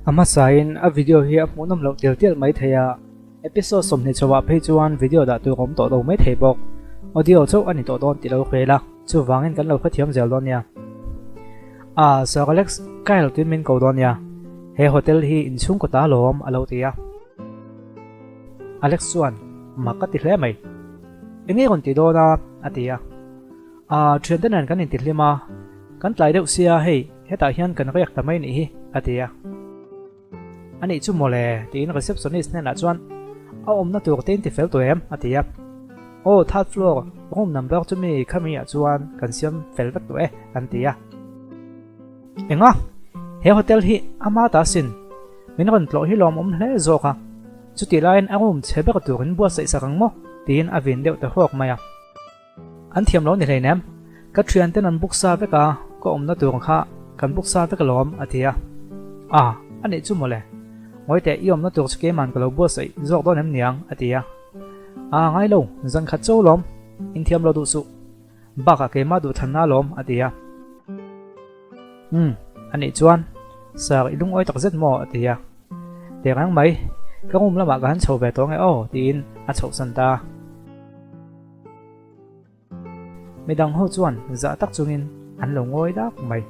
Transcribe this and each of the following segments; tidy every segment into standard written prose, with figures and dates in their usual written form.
A hmasain a video hi a hmuhnawm loh tial tial mai thei a, episode 20 chhoah phei chuan video dah tur a awm tawh lo mai thei bawk. Audio chauh a ni tawh dawn tih lo hre la, chuvangin kan lo hrethiam zel dawn nia. Ah, Sir Alex, Kyle tuin min ko dawn nia. He hotel hi inchhungkaw ta lawm a lo ti a. Alex chuan, Mak ka ti hle mai. Enge rawn ti dawn a? a ti a. Aa, thiante nen kan intihlim a, kan tlai deuh sia hei, hetah hian kan riak ta mai nih hi, a ti a. Anih chu mawle, tiin receptionist hnenah chuan, A awmna tur te inti fel tawh em? a ti a. Aw, third floor, room number chu mi khami ah chuan kan siam fel vek tawh e, an ti a. Enga? He hotel hi ama ta sin, min rawn tlawh hi lawmawm hle zawk a, chutih laiin a room chhe ber turin buatsaih sak ang maw? tiin a vin deuh ta hrawk mai a. An thiam lo ni hleinem, ka thianten an book sa vek a, ka awmna tur kha kan book sa vek alawm, a ti a. A, a nih chu mawle. Ngawi teh, i awmna tur chu keiman ka lo buatsaih zawk dawn em niang, a ti a. A, ngai lo, zan khat cho lawm, inthiam lo duh suh. Bakah keimah duh thanna alawm, a ti a. Umm, a nih chuan, Sir, i lungawi tak zet maw? a ti a. Teh reng mai, ka room lamah ka han chho ve tawh nge aw, tiin a chhohsan ta a. Midang ho chuan zah tak chungin an lo ngawi dak mai.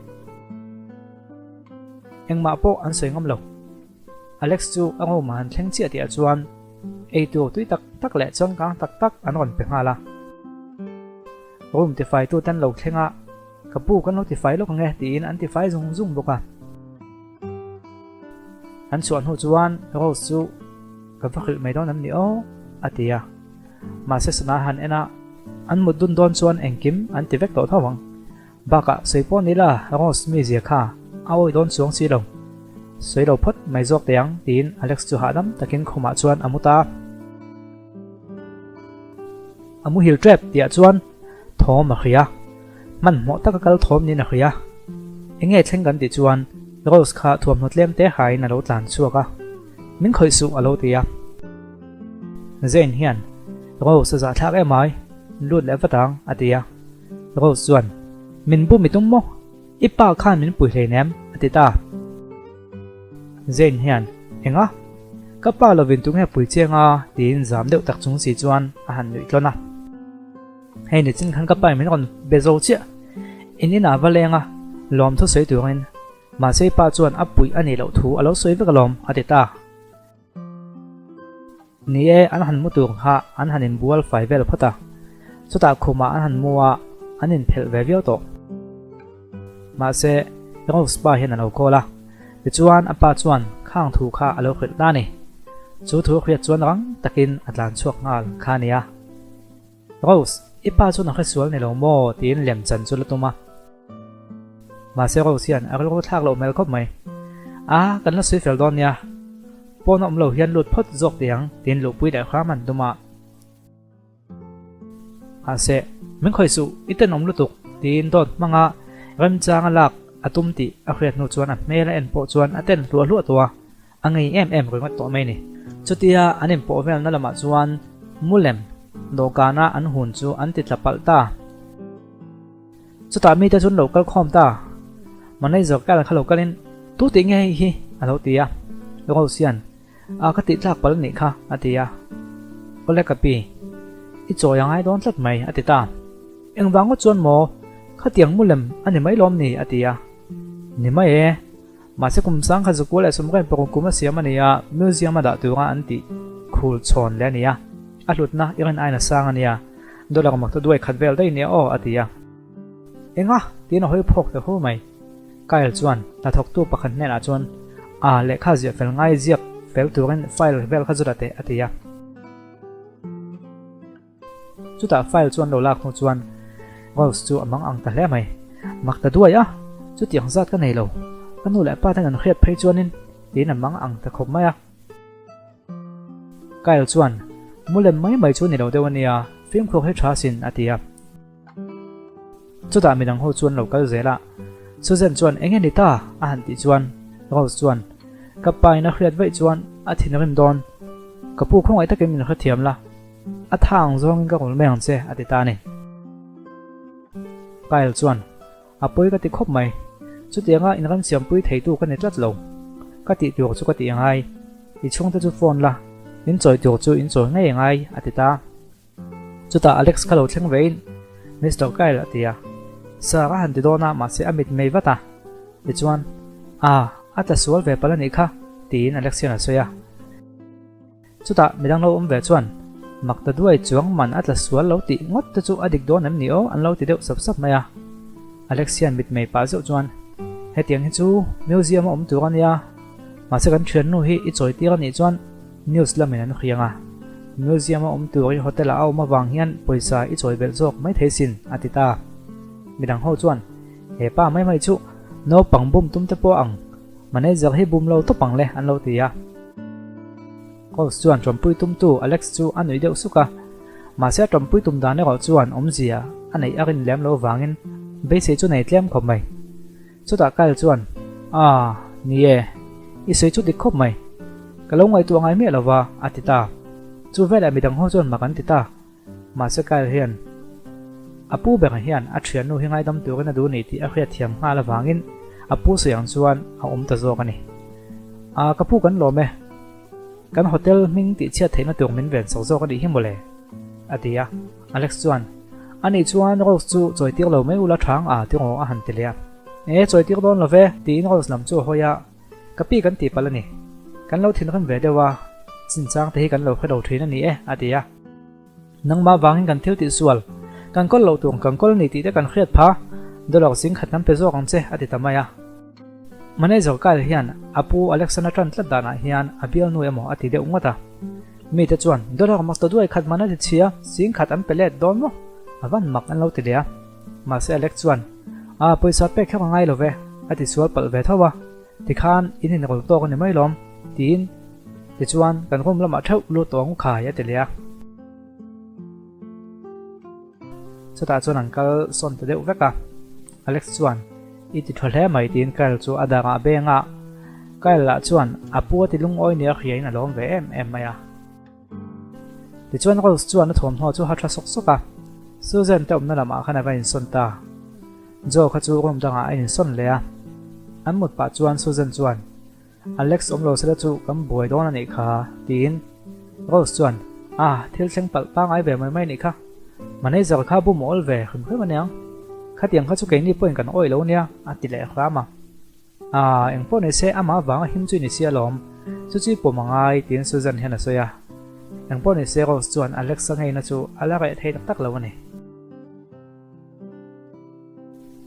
Engmah pawh an sawi ngam lo. Alex chu a room ah han thleng chiah tih ah chuan eitur tui tak tak leh changkang tak tak an rawn pe nghal a. Room tifai tu ten lo thleng a, ka pu kan lo tifai lawk ang e tiin an tifai zung zung bawk a. An chhuah hnu chuan Rose chu ka va hrilh mai dawn em ni aw a ti a. Mahse sana han en a, an mut dun dawn chuan engkim an ti vek tawh tho ang. Bakah sawi pawh ni la, Rose mizia kha a awih dawn chuang si lo. Sawi lo phawt mai zawk teh ang tiin Alex chu hahdam takin khumah chuan a mu ta. A muhil tep tihah chuan thawm a hria. Hmanhmawh taka kal thawm niin a hria. Enge thleng kan tih chuan Rose kha thuamhnaw tlem te hain a lo tlan chhuak a. Min khawih suh a lo ti a. Zane hian, Rose a zahthlak em ai, lut leh vat ang a ti a. Rose chuan, Min bum i tum maw? I pa khan min pui hleinem a ti ta. Zane hian, Enga? Ka pa lovin tunge pui chiang a? tiin zam deuh tak chung si chuan a han nuih tlawn a. Hei nichin khan ka pa in min rawn be zo chiah. In inah va leng a, lawm thu sawi turin. Mahse i pa chuan a puih a nih loh thu a lo sawi vek alawm, a ti ta. Ni e, an han mu tur kha an han inbual fai vel phawt a. Chutah khumah an han mu a, an inphelh ve viau tawh. Mahse, Rose pa hian a lo call a. Tichuan a pa chuan khang thu kha a lo hrilh ta a ni. Chu thu hriat chuan rang takin a tlan chhuak nghal kha a nia. Rose, i pa chuan a hresual ni lo maw? tiin lem chan chu la tum a. Mahse Rose hian a rilru thlak loh hmel khawp mai. A, kan la sawi fel dawn nia. Pawn a awm lo hian lut phawt zawk teh ang, tiin luhpui leh hram an tum a. Mahse, min khawih suh, i tenawm lutuk, tiin dawt hmanga remchanga lak a tum tih a hriat hnu chuan a hmel a en pawh chuan a ten hluah hluah tawh a. A ngei em em ringawt tawh mai ni. Chutia an inpawh velna lamah chuan Mulem dawhkana an hun chu an ti tla palh ta. Chutah mite chu an lo kal khawm ta. Manager kal kha lo kalin, Tu tih nge hei hi? a lo ti a. Rose hian, A ka tih tlak palh nih kha, a ti a. Awle ka pi, i chawi a ngai dawn tlat mai, a ti ta. Engvang ngawt chuan maw, khatiang Mulem a ni mai lawm ni? a ti a. Ni mai e. Mahse kum sang kha Zukua leh Sumrain pakawng kum a siam a ni a, museum a dah tura an tih khul chhawn leh a ni a. A hlutna i rin aiin a sang a nia, dollar mak ta duai khat vel daih nia aw, a ti a. Enga? tiin a hawi phawk ta hu mai. Kyle chuan hnathawktu pakhat hnenah chuan, A, lehkha ziah fel ngai ziak fel turin file vel kha zu la teh, a ti a. Chutah file chu an lo lak hnu chuan Rose chu a mang ang ta hle mai. Mak ta duai a, chutiang zat ka nei lo. Ka nu leh pa ten an hriat phei chuanin tiin a mang ang ta khawp mai a. Kyle chuan, Mu lem mai mai chu ni lo deuh a nia, fimkhur hi tha sin a ti a. Chutah midang ho chu an lo kal zel a. Susan chuan eng nge ni ta? a han tih chuan Rose chuan, Ka pa in a hriat vaih chuan a thinrim dawn. Ka pu khawngaih takin min hrethiam la. A tha ang zawngin ka rawn mai ang che, a ti ta a ni. Kyle chuan, A pawi ka ti khawp mai. Chutianga inramsiampui theitu ka ni tlat lo. Ka tih tur chu ka tih angai. I chhungte chu phone la, in chawi tur chu in chawi ngei angai, a ti ta. Chutah Alex kha lo thleng vein, Mister Kyle a ti a. Sir a han ti dawn a, mahse a mit mei vat a. Tichuan, Ah, a tla sual ve palh a nih kha, tiin Alex hian a sawi a. Chutah midang lo awm ve chuan, Mak ta duai chuang man a tla sual lo tih ngawt te chu a dik dawn em ni aw an lo ti deuh sap sap mai a. Alex hian mitmei pah zeuh chuan, Hetiang hi chu museum a awm tur a nia, mahse kan thiannu hi i chawi tir a nih chuan news lamin an hriang a. Museum a awm tur i hotel ah a awm avang hian pawisa i chawi belh zawk mai thei sin, a ti ta. Midang ho chuan, He pa mai mai chu naupang bum tum te pawh ang Manager hi bum lo tawp ang le an lo ti a. Coach chuan tawmpui tumtu Alex chu a nuih deuh suk a. Mahse a tawmpui tum dan erawh chuan awmzia a neih a rin lem lo vangin beisei chu nei tlem khawp mai. Chutah Kyle chuan, Ah, ni e, i sawi chu dik khawp mai. Ka lo ngaihtuah ngai miah lo va, a ti ta. Chu veleh midang ho chuan mak an ti ta. Mahse Kyle hian a pu ber hian a thiannu hi ngaidam turin a duh ni tih a hriatthiam nghal avangin a pu sawi ang chuan a awm ta zawk a ni. A, ka pu kan lawm e. Kan hotel hming tih chhiat theihna tur min ven chho zawk a nih hi mawle, a ti a. Alex chuan, Anih chuan Rose chu chawitir lo mai ula thang a tiraw a han ti leh a. E, chawitir dawn lo ve, tiin Rose lam chu a hawi a. Ka pi kan tih palh a ni. Kan lo thinrim ve deuh a, chinchang te hi kan lo hre lo thin a ni e, a ti a. Nangmah vangin kan thil tih sual, kan kawl loh tur kan kawl a ni tih te kan hriat pha, dollar zing khat kan pe zawk ang che, a ti ta mai a. Manager Kyle hian a pu Alexander tan tlat danah hian a bialnu emaw a ti deuh ngawt a. Mite chuan dollar mak ta duai khat man a ti chhia, zing khat an pe let dawn maw? A van mak an lo ti leh a. Mahse Alex chuan, A, pawisa pek kher a ngai lo ve, a ti sual palh ve tho a, tikhan in inrawl tawk a ni mai lawm, tiin tichuan kan room lamah theuh lut tawh ang u khai a ti leh a. Chutah chuan an kal sawn ta deuh vek a, Alex chuan, I ti tha hle mai tiin Kyle chu a darah a beng a, Kyle lah chuan a pu a ti lungawi nia hriain a lawm ve em em mai a. Tichuan Rose chuan a thawmhnaw chu ha tha sawk sawk a, Susan te awmna lamah khan a va insawn ta. Joe kha chu room dangah a insawn leh a. An mut pah chuan Susan chuan, Alex awm lo sela chu kan buai dawn a nih kha, tiin Rose chuan, Ah, thil thleng palh pangai ve mai mai a nih kha. Manager kha bum awl ve hrim hrim aniang. Khatiang kha chu keini pawhin kan awih lo nia, a ti leh hram a. Aaa, eng pawh ni se amah avanga him chu i ni si alawm. Chu chu i pawm a ngai, tiin Susan hian a sawi a. Eng pawh ni se Rose chuan Alexa ngeina chu a la reh thei tak tak lo a ni.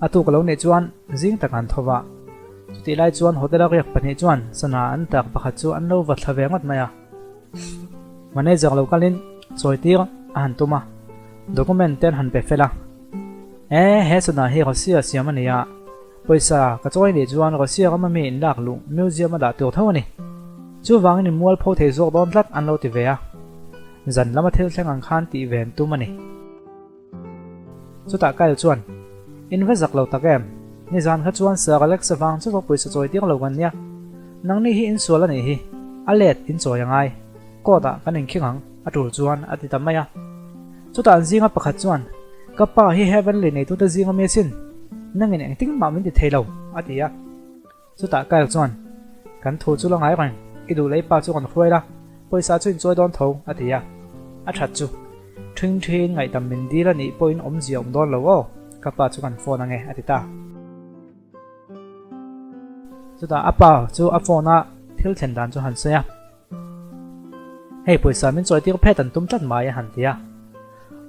A tuk lo nih chuan zing tak an tho va. Chutih lai chuan hotel a riak pahnih chuan sana an tak pakhat chu an lo va thla ve ngawt mai a. Manager lo kalin chawi tir a han tum a, document te an han pe fel a. E, he sana hi Russia siam a ni a, pawisa ka chawi nih chuan Russia rama mi in lak luh museum a dah tur tho a ni. Chuvangin in mual pho thei zawk dawn tlat an lo ti ve a. Zan lama thil thleng ang khan tih ve an tum a ni. Chutah Kyle chuan, In va zak lo tak em? Nizan kha chuan Sir Alex avang chu va pawisa chawi tir lo kan nia. Nangni hi insual a nih hi, a let in chawi a ngai. Court ah kan inkhing ang, a tul chuan a ti ta mai a. Chutah an zinga pakhat chuan, Ka pa hi Heavenly neitute zinga mi asin, nangin engtin mah min ti thei lo, a ti a. Chutah Kyle chuan, Kan thu chu la ngai reng, i duh lei pa chu kan hruai la, pawisa chu inchawi dawn tho, a ti a. A that chu, Ṭhing ṭhiin ngaihdam min dil a nih pawhin awmzia awm dawn lo aw, ka pa chu kan phone ange, a ti ta. Chutah a pa chu a phone a thil thlen dan chu han sawi a. Hei pawisa min chawi tir phet an tum tlat mai a han ti a.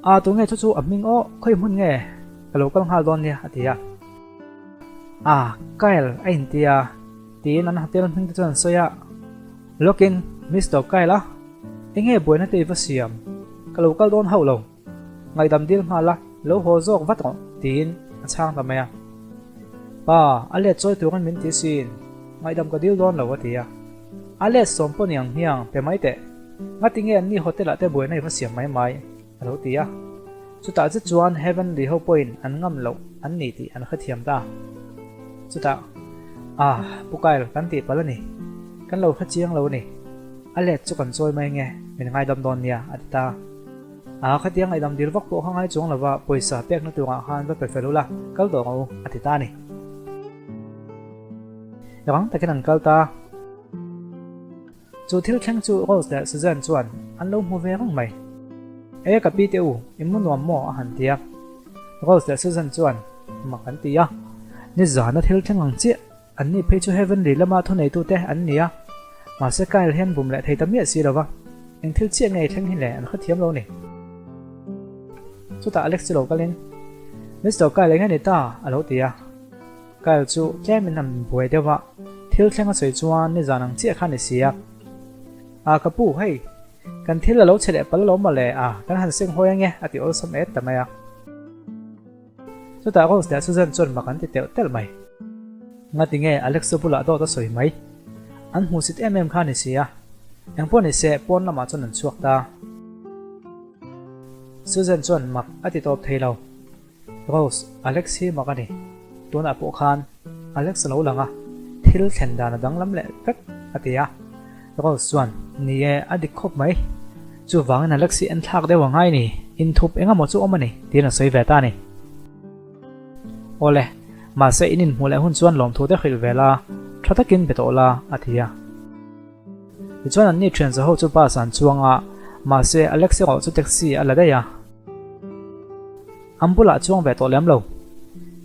A tunge chu chu a hming aw, khawi hmun nge? Ka lo kal nghal dawn nia a ti a. A, Kyle a inti a, tiin an hotel hming te chuan an sawi a. Lawkin, Mister Kyle a, enge buaina te i va siam? Ka lo kal dawn hauh lo. Ngaihdam dil nghal a, lo haw zawk vat rawh, tiin a chhang ta mai a. Pa, a let chawi turin min ti sin, ngaihdam ka dil dawn lo, a ti a. A let sawm pawh ni ang hmiang, pe mai teh. Ngati nge anni hotel ah te buaina i va siam mai mai, a lo ti a. Chutah zet chuan Heavenly ho pawhin an ngam loh an ni tih an hrethiam ta. Chutah, Ah, Pu Kyle, kan tih palh a ni. Kan lo hre chiang lo a ni. A let chu kan chawi mai nge, min ngaidam dawn nia, a ti ta. A khatiang ngaihdam dil vak pawh kha ngai chuang lova pawisa pekna turah khan va pe fel ula, kal tawh rawh u, a ti ta a ni. Rang takin an kal ta. Chu thil thleng chu Rose leh Suzanne chuan an lo hmu ve reng mai. E ka pi te u, i mu nuam maw? a han ti a. Rose leh Suzanne chuan mak an ti a. Nizana thil thleng ang chiah, an ni phei chu Heavenly lama thuneitute an ni a. Mahse Kyle hian bum leh thei ta miah si lo va, eng thil chiah nge thleng hi le an hrethiam lo ni. Chutah Alex chu lo kalin, Mister Kyle eng nge ni ta? a lo ti a. Kyle chu tlemin an buai deuh a, thil thleng a sawi chuan nizan ang chiah kha a ni si a. A ka pu, hei, kan thil a lo chhe leh pal alawm mawle, a, kan han seng hawi ange, a ti awlsam et ta mai a. Chutah Rose leh Susan chuan mak an ti telh telh mai. Ngati nge Alex chu bulah dawt a sawi mai? An hmuhsit em em kha a ni si a. Engpawh ni se, pawn lamah chuan an chhuak ta. Susan chuan mak a ti tawp thei lo. Rose, Alex hi mak a ni. Tunah pawh khan Alex a lo lang a, thil thlen dan a danglam leh vek a ti a. Rose chuan, Ni e, a dik khawp mai. Chuvangin Alex hi en thlak deuh a ngai ni, inthup eng emaw chu awm a ni, tiin a sawi ve ta a ni. Awle, mahse in inhmuh leh hun chuan lawmthu te hrilh ve la, tha takin be tawh la, a ti a. Tichuan anni thian zaho chu bus an chuang a, mahse Alex erawh chu taxi a la daih a. An bulah chuang ve tawh lem lo.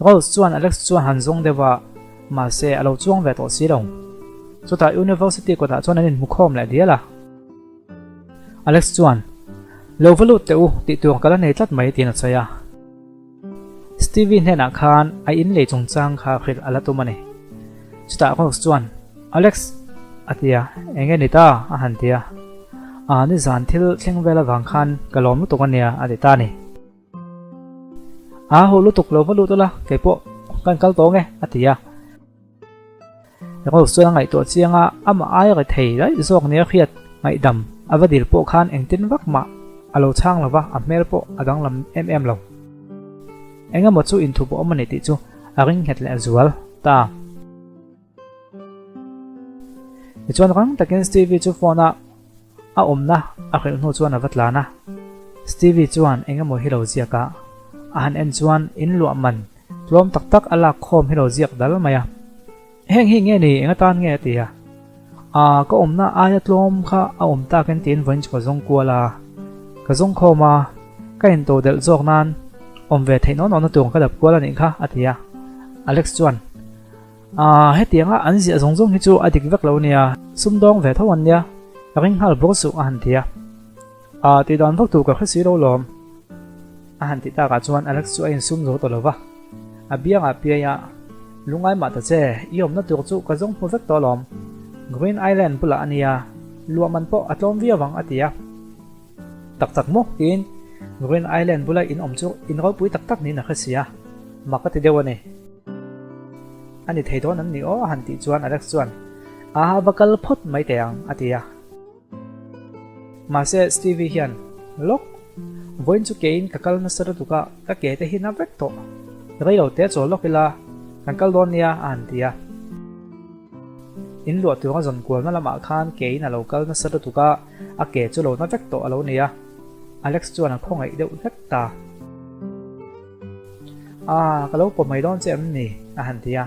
Rose chuan Alex chuan han zawng deuh a, mahse a lo chuang ve tawh si lo. Chutah University kawtah chuan an inhmu khawm leh dial a. Alex chuan, Lo va lut teh u, tih tur ka la nei tlat mai tiin a sawi a. Stevie hnenah khan a in lei chungchang kha hrilh a la tum a ni. Chutah Rose chuan, Alex! a ti a, Eng nge ni ta? a han ti a. Aa, nizan thil thleng vel avang khan ka lawm lutuk a nia, a ti ta a ni. Aa, huh lutuk lo va lut ula, keipawh kan kal tawng e, a ti a. Rose chuan a ngaihtuah chiang a, amah aia ri thei daih zawk nia hriat ngaihdam a va dil pawh khan engtin vak mah a lo chhang lo va, a hmel pawh a danglam em em lo. Eng emaw chu inthup a awm a ni tih chu a ring nghet leh zual ta. Tichuan rang takin Stevie chu phone a a awmna a hrilh hnu chuan a va tlan a. Stevie chuan eng emaw hi lo ziak a, a han en chuan in luah man Tlawm tak tak a lak khawm hi lo ziak dal mai a. Heng hi nge ni eng atan nge a ti a. Aa ka awmna aia tlawm kha a awm takin tiin vawiin chu ka zawng kual a. Ka zawng khawm a, ka into delh zawk nan awm ve theih nawn awmna tur ka dap kual a nih kha a ti a. Alex chuan Aa hetianga an ziah zawng zawng hi chu a dik vek lo nia, sumdawng ve tho an nia, ka ring nghal bawk suh a han ti a. Aa tih dan vak tur ka hre si lo lawm. A han tih takah chuan Alex chu a insum zo ta lo va. A biangah piai a, Lungai mah ta che, i awmna tur chu ka zawng hmu vek tawh lawm. Green Island bulah a nia, luah man pawh a tlawm viau ang a ti a. Tak tak maw? tiin Green Island bula in awm chu in ropui tak tak niin a hre si a, mak a ti deuh a ni. A ni thei dawn an ni aw a han tih chuan Alex chuan, Aa va kal phawt mai teh ang a ti a. Mahse Stevie hian, Lawk, vawiin chu keiin ka kal nasa lutuk a, ka ke te hi na vek tawh. Rei lo te chawl lawk ila, kan kal dawn nia a han ti a. In luah tur a zawn kualna lamah khan keiin a lo kal nasa lutuk a, a ke chu lo na vek tawh a lo ni a. Alex chuan a khawngaih deuh hlek ta. Ah, ka lo pawh mai dawn che em ni? a han ti a.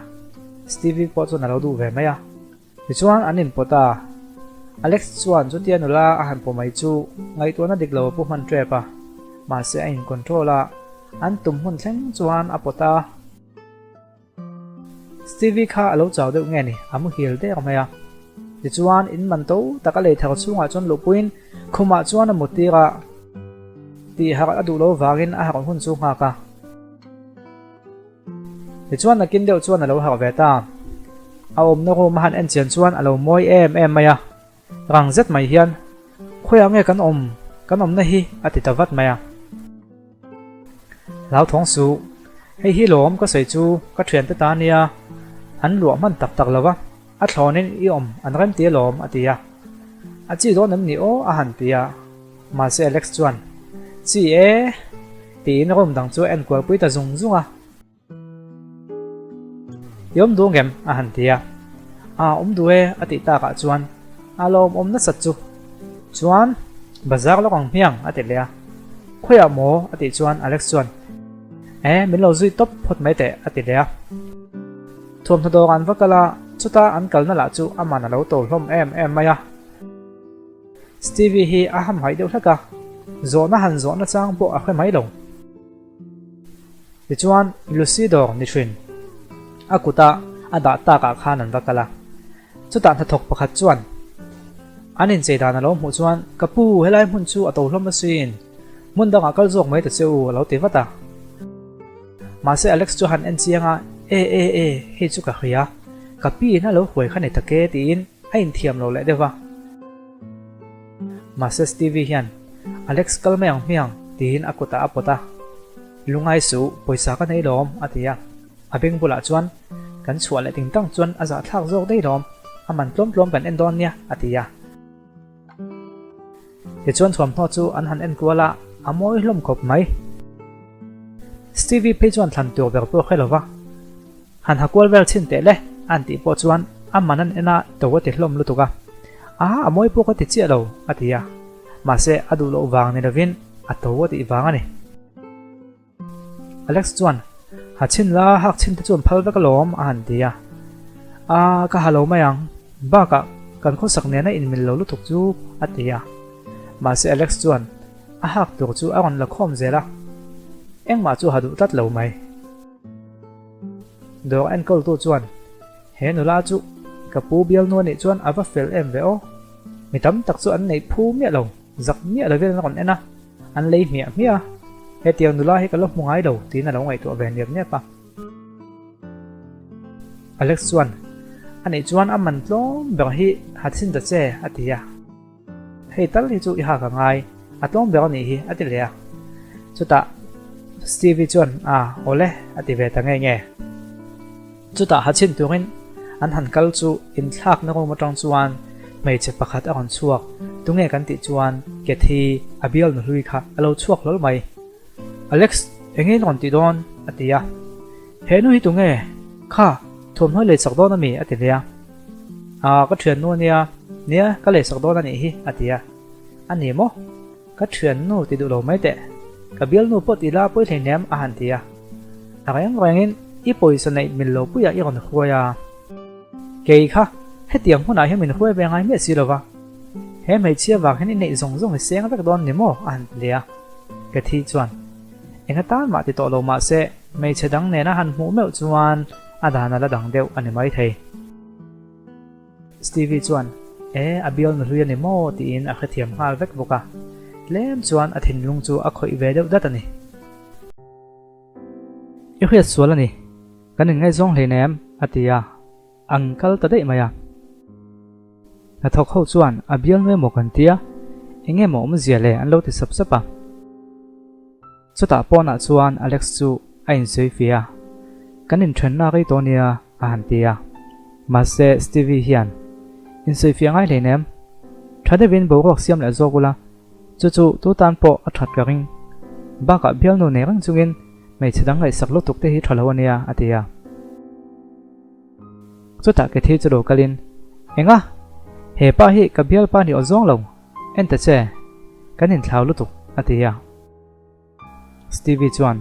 Stevie pawh chuan a lo duh ve mai a. Tichuan an inpawt a, Alex chuan chutia nula a han pawh mai chu ngaihtuahna dik lo a pu hman tep a, mahse a in control a, an tum hmun thleng chuan a pawt a. Stevie kha a lo chau deuh nge ni, a muhil der mai a. Tichuan in man to tak a lei thar chhungah chuan luhpuiin khumah chuan a mut tir a, tih harh a duh lo vangin a harh hun chu nghak a. Tichuan nakin deuh chuan a lo harh ve ta. A awmna room a han en chian chuan a lo mawi em em mai a. Rang zet mai hian, Khawiah nge kan awm? Kan awmna hi? a ti ta vat mai a. Hlauthawng suh, hei hi lawm ka sawi chu ka thiante ta nia, an luah hman tak tak lo va, a thlawnin i awm an rem ti alawm a ti a. A chi dawn em ni aw a han ti a. Mahse Alex chuan, Chi e! Tiin room dang chu a en kualpui ta zung zung a. I awm duh ngem? a han ti a. Aa awm duh e a tih takah chuan a lawm awm nasat chu. Chuan bazar lawk ang hmiang a ti leh a. Khawiah maw? a tih chuan Alex chuan, E min lo zui tawp phawt mai teh a ti leh a. Thuamhnaw dawr an va kal a, chuta an kalna lah chu aman a lo to hlawm em em mai a. Stevie hi a hamhaih deuh hlek a, zawhna han zawhna chang pawh a hre mai lo. Tichuan, Lucy dawr ni thin a kuta a dah takah khan an va kal a. Chutah hnathawk pakhat chuan an inchei dan a lo hmuh chuan, Ka pu, helai hmun chu a to hlawm asin. Hmun dangah kal zawk mai ta che u, a lo ti vat a. Mahse Alex chu han en chiang a, E, e, e, hei chu ka hria. Ka pi in a lo huai kha ni tak e, tiin a inthiam lo leh deuh va. Mahse Stevie hian, Alex kal mai ang hmiang, tiin a kutah a pawt a. Lungai suh, pawisa ka nei lawm, a ti a. A beng bulah chuan, Kan chhuah leh ting tang chuan a zahthlak zawk daih lawm, a man tlawm tlawm kan en dawn nia, a ti a. Tichuan thuamhnaw chu an han en kual a, a mawi hlawm khawp mai. Stevie phei chuan thlan tur ber pawh a hre lo va, Han ha kual vel chhin teh le, a han tih pawh chuan a man an en a, to a ti hlawm lutuk a. Aha, a mawi pawh ka ti chiah lo, a ti a. Mahse, a duh loh vang ni lovin a to a tih vang a ni. Alex chuan, Ha chhin la, hak chhin te chuan phal vek alawm, a han ti a. A, ka ha lo mai ang. Bakah, kan khawsak nena inmil lo lutuk chu, a ti a. Mahse Alex chuan a hak tur chu a rawn la khawm zel a, engmah chu ha duh tlat lo mai. Dawr enkawltu chuan, He nula chu ka pu bialnu anih chuan a va fel em ve aw. Mi tam tak chu an neih phu miah lo. Zak miah lovin an rawn en a, an lei hmiah hmiah a, hetiang nula hi ka lo hmu ngai lo tiin a lo ngaihtuah ve niap niap a. Alex chuan, A nih chuan a man tlawm ber hi ha chhin ta che, a ti a. Hei tal hi chu i hak a ngai, a tlawm ber a nih hi, a ti leh a. Chutah Stevie chuan, A, awle, a ti ve ta nge nge. Chutah ha chhin turin an han kal chu inthlakna room atang chuan hmeichhe pakhat a rawn chhuak, tunge kan tih chuan Cathy a bial nu hlui kha a lo chhuak hlawl mai. Alex, enge in rawn tih dawn? a ti a. He nu hi tunge? Kha, thuamhnuai leisak dawn ami? a ti ve a. Aa, ka thiannu ania, nia ka leisak dawn anih hi, a ti a. A ni maw? Ka thiannu ti duh lo mai teh. Ka bialnu pawh ti la pawi hleihnem a han ti a. A reng rengin i pawisa neih mil lo puiah i rawn hruai a. Kei kha hetiang hmunah hian min hruai ve ngai miah si lova. He hmeichhia vang hian i neih zawng zawng i seng vek dawn ni maw a han ti leh a. Ka thi chuan eng atan mah ti tawh lo mahse hmeichhe dang nena han hmuh meuh chuan a dan a la dang deuh a ni maithei. Stevie chuan, E, a bial nu hlui a ni maw? tiin a hrethiam nghal vek bawk a. Tlem chuan a thinlung chu a khawih ve deuh dat a ni. I hriat sual a ni, kan inngaihzawng hleinem, a ti a, an kal ta daih mai a. Hnathawk ho chuan a bial nu emaw kan tia, eng emaw awmzia le an lo ti sap sap a. Chutah pawnah chuan Alex chu a insawi fia a, Kan inthenna rei tawh nia, a han ti a. Mahse Stevie hian, Insawi fiah ngai hleinem. Tha deuhin boruak siam leh zawk ula, chu chu tu tan pawh a that ka ring. Bakah bialnu nei reng chungin hmeichhe dang ngaihsak lutuk te hi tha lo a nia, a ti a. Chutah Cathy chu lo kalin, Enga? He pa hi ka bialpa ni aw zawng lo, en ta che, kan inthlau lutuk, a ti a. Stevie chuan,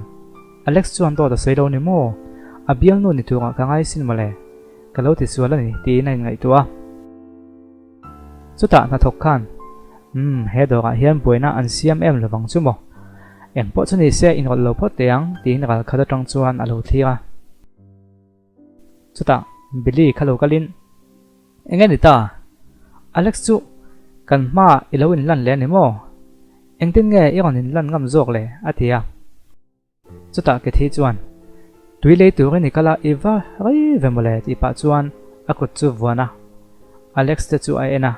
Alex chuan dawt a sawi lo ni maw? A bialnu ni turah ka ngai sin mawle, ka lo ti sual a ni, tiin a inngaihtuah a. Chutah hnathawk khan, Umm, he dawrah hian buaina an siam em lovang chu maw? Eng pawh chu ni se inrawlh lo phawt teh ang, tiin ral khat atang chuan a lo thlir a. Chutah Billy kha lo kalin, Eng nge ni ta? Alex chu kan hmaah i lo inlan leh a ni maw? Engtin nge i rawn inlan ngam zawk le? a ti a. Chutah Cathy chuan, Tui lei turin i kal a, i va rei ve mawle tih pah chuan a kut chu vuan a. Alex te chu a en a,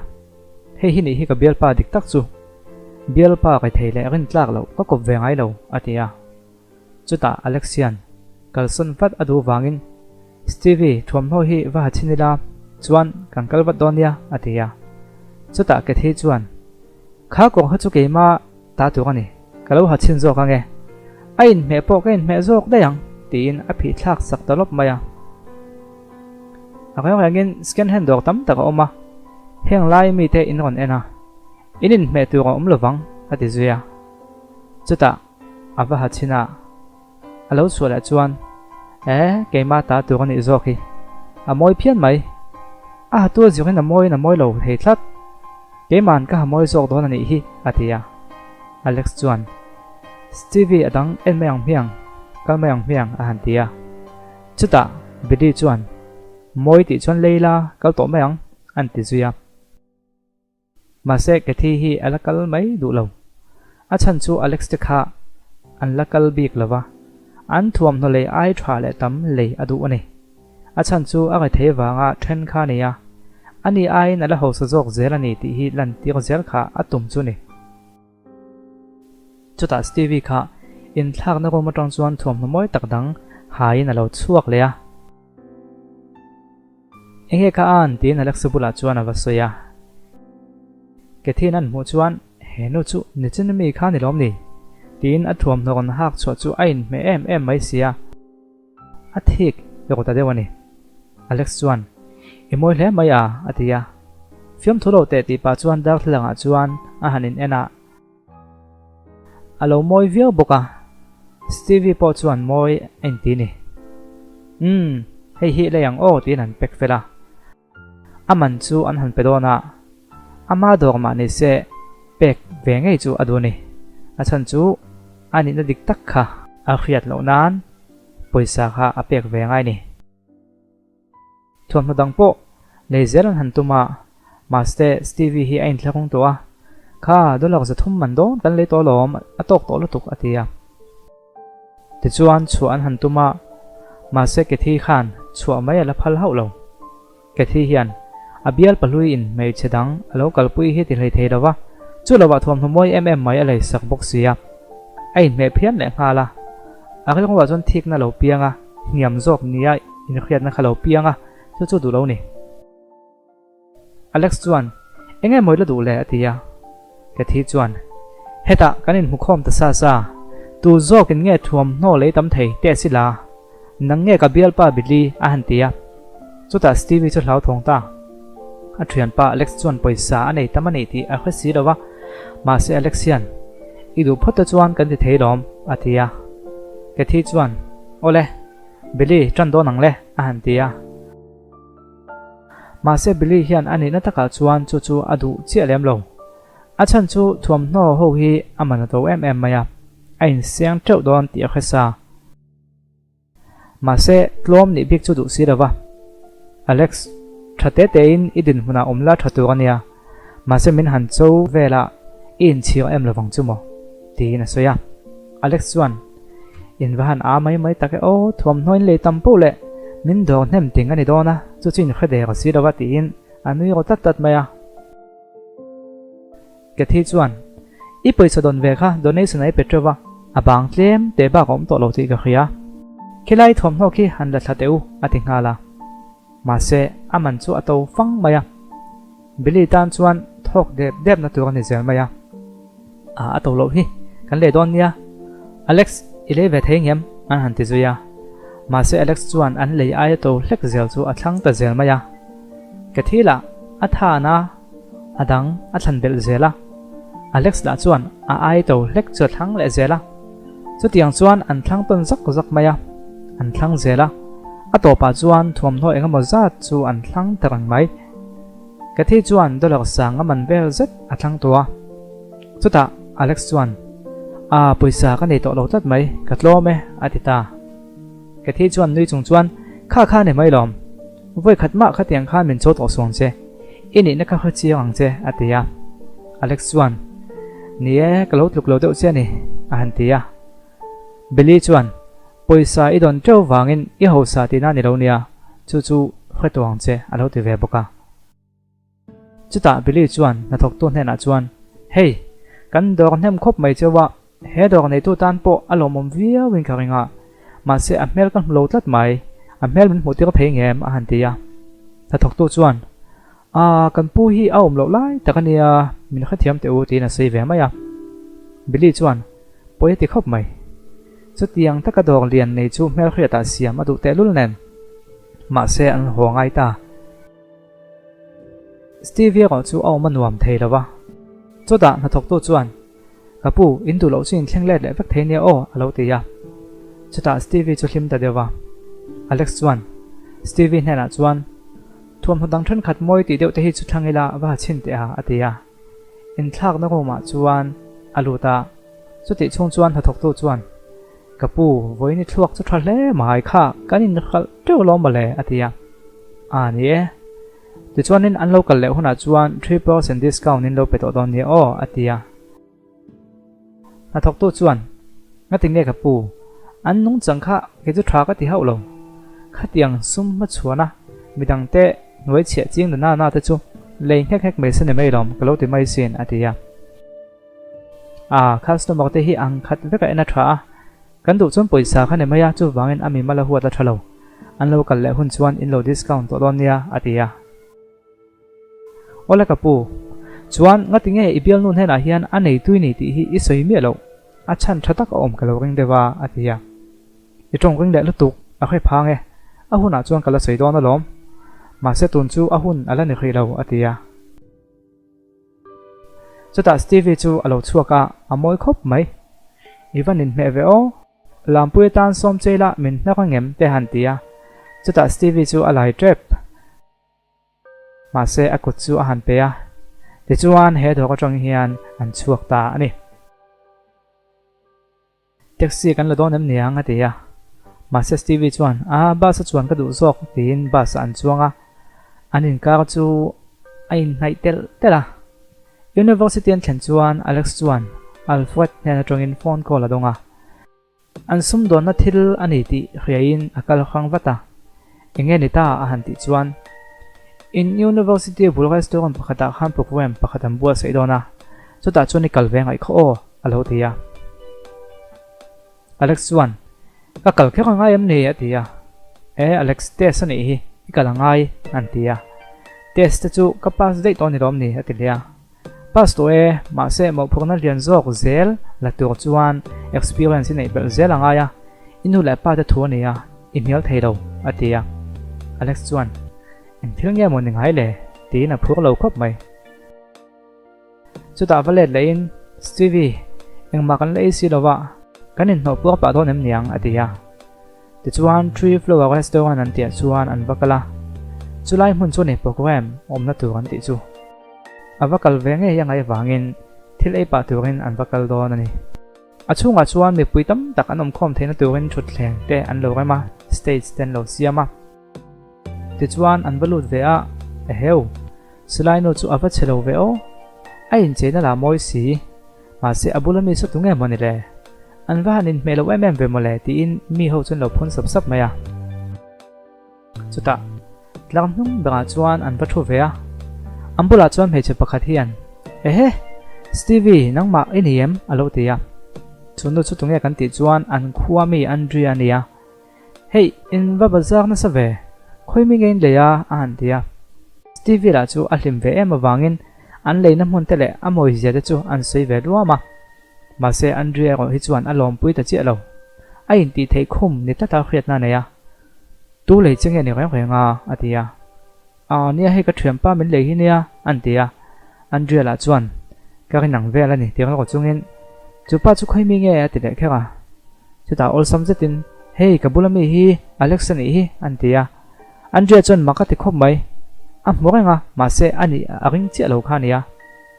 Hei hi nih hi ka bialpa dik tak chu. Bialpa kai thei leh rintlak loh ka kawp ve ngai lo, a ti a. Chutah Alex hian kalsawn vat a duh vangin, Stevie, thuamhnaw hi va ha chhin ila, chuan kan kal vat dawn nia, a ti a. Chutah Cathy chuan, Kha kawng kha chu keima ta tur a ni, ka lo ha chhin zawk ange. A inhmeh pawh ka inhmeh zawk daih ang, tiin a phih thlak sak ta lawp mai a. A reng rengin second hand dawr tam tak a awm a, heng lai mite in rawn en a, in inhmeh tur a awm lovang, a ti zui a. Chutah a va ha chhin a, a lo chhuah leh chuan, E, keimah ta tur a nih zawk hi. A mawi phian mai. A hatu a zirin a mawiin a mawi lo thei tlat. Keiman ka ha mawi zawk dawn a nih hi, a ti a. Alex chuan, Stevie a dang en mai ang hmiang, kal mai ang hmiang, a han ti a. Chutah Billy chuan, Mawi tih chuan lei la, kal tawh mai ang, an ti zui a. Mahse Cathy hi a la kal mai duh lo. A chhan chu Alex te kha an la kal bik lo va, an thuamhnaw lei ai tha leh tam lei a duh a ni. A chhan chu a rethei vanga then kha a ni a, ani aiin a la hausa zawk zel a ni tih hi lantir zel kha a tum chu ni. Chutah Stevie kha inthlakna room atang chuan thuamhnaw mawi tak dang haiin a lo chhuak leh a. Enge ka an? tiin Alexa bulah chuan a va sawi a. Cathy-in an hmuh chuan, He nu chu nichin mi kha ni lawm ni? tiin a thuamhnaw rawn hak chhuah chu a inhmeh em em mai si a. A thik rawh ta deuh a ni. Alex chuan, I mawi hle mai a, a ti a. Fiamthu lo teh tih pah chuan darthlalangah chuan a han in en a. A lo mawi viau bawk a, Stevie pawh chuan mawi a inti ni. Umm, hei hi lei ang aw tiin an pack fel a. A man chu an han pe dawn a, ama dawr mah ni se pek ve ngei chu a duh a ni. A chhan chu a nihna dik tak kha a hriat loh nan pawisa kha a pek ve ngai ni. Thuamhnaw dang pawh lei zel an han tum a, mahse Stevie hi a inthlakung tawh a, Kha, dollar 300 man dawn kan lei tawh alawm, a tawk tawh lutuk a ti a. Tichuan chhuah an han tum a, mahse Cathy khan chhuah mai a la phal hauh lo. Cathy hian a bial pahlui in hmeichhe dang a lo kalpui hi ti hlei thei lo va, chu lovah thuamhnaw mawi em em mai a lei sak bawk si a. A inhmeh phian leh nghal a, a rilruah chuan thikna lo piang a, hniam zawk nia inhriatna kha lo piang a, chu chu duh lo ni. Alex chuan, Eng nge mawi la duh le? a ti a. Cathy chuan, Hetah kan inhmu khawm ta sa sa, tu zawkin nge thuamhnaw lei tam thei teh si la? Nang nge ka bialpa Billy? a han ti a. Chutah Stevie chu hlauthawng ta. A thianpa Alex chuan pawisa a nei tam a nih tih a hre si lo va, mahse Alex hian, I duh phawt te chuan kan ti thei lawm, a ti a. Cathy chuan, Awle, Billy, tan dawn ang le, a han ti a. Mahse Billy hian a nihna takah chuan chu chu a duh chiah lem lo. A chhan chu thuamhnaw ho hi a man a to em em mai a, a inseng teuh dawn tih a hre sa. Mahse tlawm nih bik chu duh si lo va. Alex, tha te tein i dinhmunah awm la tha tur a nia, mahse min han cho velah i inchhir em lovang chu maw? tiin a sawi a. Alex chuan, In va han a mai mai tak e aw, thuamhnaw in lei tam poh leh min dawr hnem ting a ni dawn a, chu chu in hre der si lo va tiin a nui rawh tlat tlat mai a. Cathy chuan, I pawisa dawn ve kha donation a i pe teuh va, a bang tlem teh bak a awm tawh lo tih ka hria. Khilai thuamhnaw khi han la thla teh u, a ti nghal a. Mahse, a man chu a to fang mai a. Billy tan chuan thawk dep depna tur a ni zel mai a. A a to loh hi, kan lei dawn nia. Alex, i lei ve thei ngem? an han ti zui a. Mahse Alex chuan an lei aia to hlek zel chu a thlang ta zel mai a. Ka thil ah a than a, a dang a thlan belh zel a. Alex lah chuan a ai to hlek chu a thlang leh zel a. Chutiang chuan an thlang tawn zak zak mai a, an thlang zel a. A tawpah chuan thuamhnaw engemaw zat chu an thlang ta reng mai. Cathy chuan dollar sang a man vel zet a thlang tawh a. Chutah Alex chuan, A, pawisa ka nei tawh lo tlat mai, ka tlawm e, a ti ta. Cathy chuan nui chung chuan, Kha kha ni mai lawm. Vawi khat mah khatiang khan min chaw tawh suang che. I nihna kha hre chiang ang che, a ti a. Alex chuan, Ni e, ka lo tluk lo deuh che a ni, a han ti a. Billy chuan, Pawisa i dawn teuh vangin i hausa tihna ni lo nia, chu chu hre tawh ang che, a lo ti ve bawk a. Chutah Billy chuan hnathawktu hnenah chuan, Hei, kan dawr hnem khawp mai cheu a, he dawr neitu tan pawh a lawmawm viauin ka ring a, mahse a hmel ka hmu lo tlat mai, a hmel min hmuhtir thei ngem? a han ti a. Hnathawktu chuan, A, kan pu hi a awm loh lai tak a nia, min hrethiam teh u tiin a sawi ve mai a. Billy chuan, Pawi a ti khawp mai. Chutiang taka dawr lian nei chu hmelhriatah siam a duh tehlul nen. Mahse an haw ngai ta. Stevie erawh chu a awm a nuam thei lo va. Chutah hnathawktu chuan, Ka pu, in duh loh chu in thleng let leh vek thei nia aw, a lo ti a. Chutah Stevie chu hlim ta deuh va. Alex chuan Stevie hnenah chuan, Thuamhnaw dang thenkhat mawi tih deuh te hi chu thlang ila va ha chhin teh a, a ti a. Inthlakna room ah chuan a lut a, chutih chhung chuan hnathawktu chuan, Ka pu, vawiin i thluak chu tha hle mai kha, kan inhralh teuh lawm mawle, a ti a. A ni e. Tichuanin an lo kal leh hunah chuan 3% discount in lo pe tawh dawn nia aw, a ti a. Hnathawktu chuan, Ngati nge ka pu, an nungchang kha kei chu tha ka ti hauh lo. Khatiang sum hmachhuana midangte hnuai chhiah ching na na te chu lei nghek nghek mai se ni mai lawm ka lo ti mai sin, a ti a. A, customer te hi ang khat vek a en a tha a, kan duh chuan pawisa kha ni mai a, chuvangin a mimal a huat a tha lo. An lo kal leh hun chuan in lo discount tawh dawn nia, a ti a. Awle ka pu, chuan ngati nge i bialnu hnenah hian a nei tui ni tih hi i sawi miah loh, a chhan tha tak a awm ka lo ring deuh a, a ti a. I tawng ring leh lutuk, a hre phang e, a hunah chuan ka la sawi dawn alawm. Mahse tun chu a hun a la ni hrih lo, a ti a. Chutah Stevie chu a lo chhuak a, a mawi khawp mai. I va ninhmeh ve aw. Lampui atan sawm cheila min hnar angem te han ti a. Chutah Stevie chu a lai tep. Mahse a kut chu a han pe a, tichuan he dawr atang hian an chhuak ta a ni. Taxi kan la dawn em niang a ti a, mahse Stevie chuan a bus a chuan ka duh zawk tiin bus ah an chuang a, an inkar chu a inhnaih telh telh a. University an thlen chuan Alex chuan Alfred hnen atangin phone call a dawng a. An sumdawnna thil a ni tih hriaiin a kal hrang vat a, Eng nge ni ta? a han tih chuan, In University bul restaurant pakhatah khan programme pakhat an buatsaih dawn a, chutah chuan i kal ve ngaih khaw aw, a lo ti a. Alex chuan, Ka kal kher a ngai em ni? a ti a. E, Alex, test a nih hi, i kal a ngai, an ti a. Test te chu ka pass daih tawh a ni lawm ni? a ti leh a. Pass tawh e, mahse mawhphurhna lian zawk zel la tur chuan experience i neih belh zel a ngai a, i nu leh pa te thu a ni a, i hnial thei lo, a ti a. Alex chuan, Eng thil nge maw ni ngai le? tiin a phur lo khawp mai. Chutah va let lehin, Stevie, engmah kan la ei si lo va, kan inhnawh puar pah dawn em niang? a ti a. Tichuan Tree Flower Restaurant an tihah chuan an va kal a, chulai hmun chu ni program awmna tur an tih chu. A va kal ve ngei a ngaih avangin thil ei pah turin an va kal dawn a ni. A chhungah chuan mipui tam tak an awmkhawm theihna turin thutthleng te an lo rem a, stage te an lo siam a. Tichuan an va lut ve a, Eheu! Silai nu chu a va chhe lo ve aw! A incheina lah mawi si, mahse a bula mi saw tu nge maw ni le? An va han inhmeh lo em em ve mawle tiin mi ho chuan lo phun sap sap mai a. Chutah tlang hnung berah chuan an va thu ve a, an bulah chuan hmeichhe pakhat hian, Ehe! Stevie, nangmah i ni em? a lo ti a. Chu nu chu tunge kan tih chuan an khua mi Andrea a ni a. Hei, in va bazar nasa ve, khawi mi nge in lei a? a han ti a. Stevie lah chu a hlim ve em avangin an leina hmun te leh a mawizia te chu an sawi ve luam a. Mahse Andrea erawh hi chuan a lawmpui ta chiah lo. A intih theih khum ni tlata hriatna a nei a. Tu lei che nge ni reng reng a? a ti a. Aa nia hei ka thianpa min lei hi nia, an ti a. Andrea lah chuan, Ka rin ang vel a ni ti rawh chungin, Chu pa chu khawi mi nge? a ti leh kher a. Chutah awlsam zetin, Hei ka bula mi hi Alex a nih hi, an ti a. Andrea chuan mak a ti khawp mai. A hmu reng a, mahse a nih a ring chiah lo kha a nia.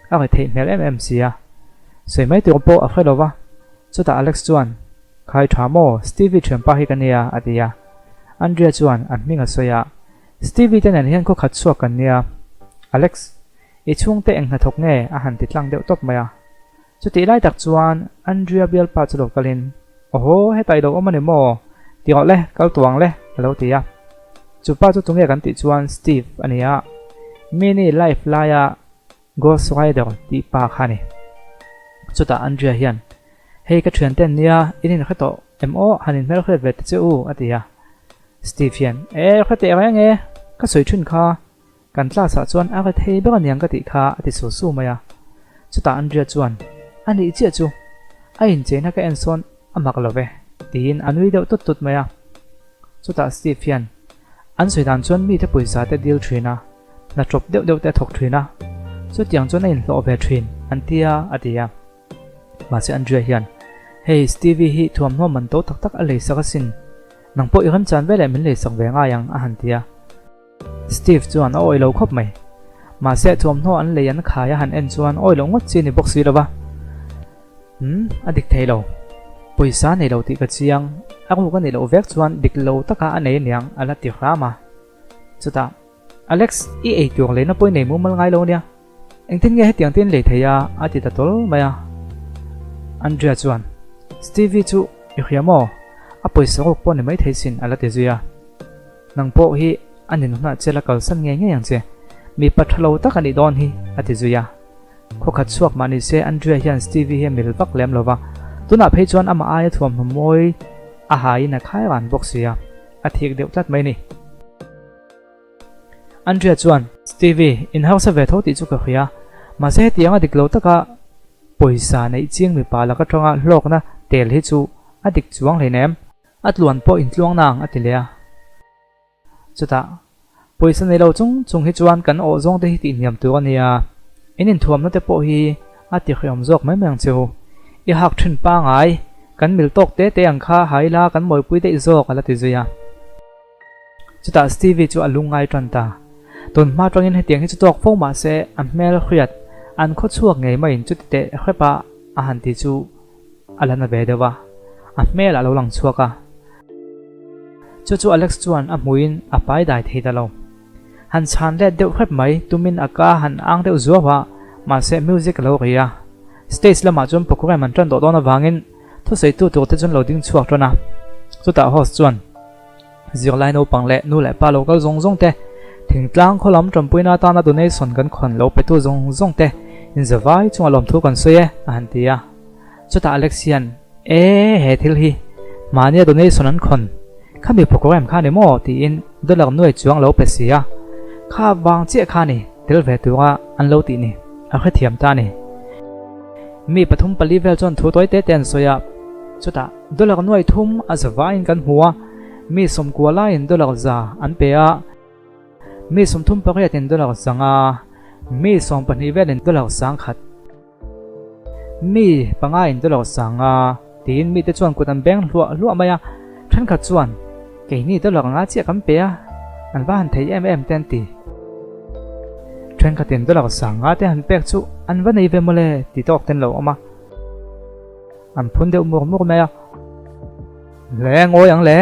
A ri theih hmel em em si a. Sawi mai tur pawh a hre lo va. Chutah Alex chuan, Khai tha maw, Stevie thianpa hi ka nia, a ti a. Andrea chuan a hming a sawi a, Stevie te nen hian khaw khat chhuak kan nia. Alex, i chhungte eng hnathawk nge? a han ti tlang deuh tawp mai a. Chutih lai tak chuan Andrea bialpa chu lo kalin, Awhaw, hetah i lo awm a ni maw? Ti rawh le, kal tuang le, a lo ti a. Chu pa chu tunge kan tih chuan Steve a ni a, Mini life laia Ghost Rider tih pa kha a ni. Chutah Andrea hian, Hei ka thiante an nia, in inhre tawh em aw, han inhmelhriat ve ta che u, a ti a. Steve hian, E, hre teh reng e, ka sawi thin kha. Kan class ah chuan a re thei ber aniang ka tih kha a ti su su mai a. Chutah Andrea chuan, A nih chiah chu, a incheina ka en sawn a mak lo ve, tiin a nui deuh tut tut mai a. Chutah Steve hian, An sawi dan chuan mite pawisa te dil thin a, hna tawp deuh deuh te a thawk thin a, chutiang chuan a inhlawh ve thin, an ti a, a ti a. Mahse Andrea hian, Hei, Stevie hi thuamhnaw man to tak tak a leisak asin, nang pawh i remchan veleh min leisak ve ngai ang, a han ti a. Steve chuan a awih lo khawp mai. Mahse thuamhnaw an lei an khai a han en chuan awi loh ngawt chi ni bawk si lo va. Umm, a dik thei lo. Pawisa nei lo tih ka chiang, a ruk a nih loh vek chuan dik lo taka a nei aniang a la ti hram a. Chutah, Alex, i ei tur leina pawh i nei mumal ngai lo ania. Engtin nge hetiang te in lei thei a? a ti ta tawl mai a. Andrea chuan, Stevie chu i hria maw? A pawisa ruk pawh ni maithei sin a la ti zui a. Nang pawh hi a nin hunah che la kalsan ngei ngei ang che. Mipa tha lo tak a nih dawn hi, a ti zui a. Khawkhat chhuak mah ni se Andrea hian Stevie hi a mil vak lem lo va, tunah phei chuan amah aia thuamhnaw mawi a haiin a khai ran bawk si a, a thik deuh tlat mai ni. Andrea chuan, Stevie, in hausa ve tho tih chu ka hria, mahse hetianga dik lo taka pawisa neih ching mipa lak atanga hlawkna tel hi chu a dik chuang hleinem. A tluan pawh intluang nang a ti leh a. Chutah, pawisa nei lo chung chung hi chuan kan awh zawng te hi tihhniam tur a nia, in inthuamna te pawh hi a tihhreawm zawk mai mai ang che u. I hak thin pangai, kan mil tawk te te ang kha ha ila kan mawipui daih zawk a la ti zui a. Chutah Stevie chu a lungngai tan ta. Tun hma tangin hetiang hi chu tawk fo mah se a hmel hriat an khaw chhuak ngei maiin chuti teh hrep a a han ti chu a la na ve deuh a, a hmel a lo lang chhuak a. Chu chu Alex chuan a hmuhin a pai dai thei ta lo. Han chhan let deuh hrep mai tumin a ka han ang deuh zuau a, mahse music a lo ri a. Stage lamah chuan program an tan tawh dawn avangin thusawitu tur te chuan lo ding chhuak tan a. Chutah host chuan Zirlai naupang leh nu leh pa lo kal zawng zawng te, thingtlang khaw lam tanpuina atana donation kan khawn lo petu zawng zawng te inzavai chunga lawmthu kan sawi e, a han ti a. Chutah Alex hian, E, he thil hi mahnia donation an khawn khami program kha ni maw? tiin dollar nuai chuang lo pe si a, kha vang chiah kha ni tel ve tura an lo tih ni, a hrethiam ta a ni. Mi pathum pali vel chuan thu tawi te te an sawi a, chutah dollar nuai thum a zavaiin kan hmu a, mi sawmkua laiin dollar za an pe a, mi sawmthum pariatin dollar zanga, mi sawmpahnih velin dollar sangkhat. Mi panga in dollar sang a, tiin mite chuan kut an beng hluah hluah mai a. Thenkhat chuan, Keini dollar nga chiah kan pe a, an va han thei em em te an ti. Thenkhatin dollar sang nga te han pek chu an va nei ve mawle ti tawk ten lo awm a. An phun deuh mur mur mai a. Le ngawi ang le,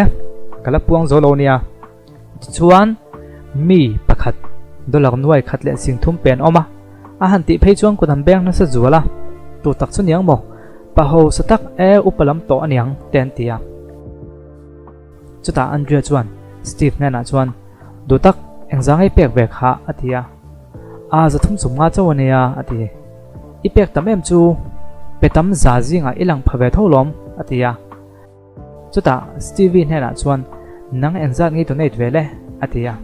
ka la puang zo lo nia. Tichuan, mi pakhat dollar nuai khat leh sing thum pen awm a, a han tih phei chuan kut an beng nasa zual a, Tu tak chu niang maw? Pa hausa tak e upa lam tawh aniang te an ti a. Chutah Andrea chuan Steve hnenah chuan, Duh tak, engzang ei pek ve kha? a ti a. A, za thum chum nga chauh a nia, a ti. I pek tam em chu? Pe tam za zingah i lang pha ve tho lawm, a ti a. Chutah Stevie hnenah chuan, Nang engzat nge i donate ve le? a ti a.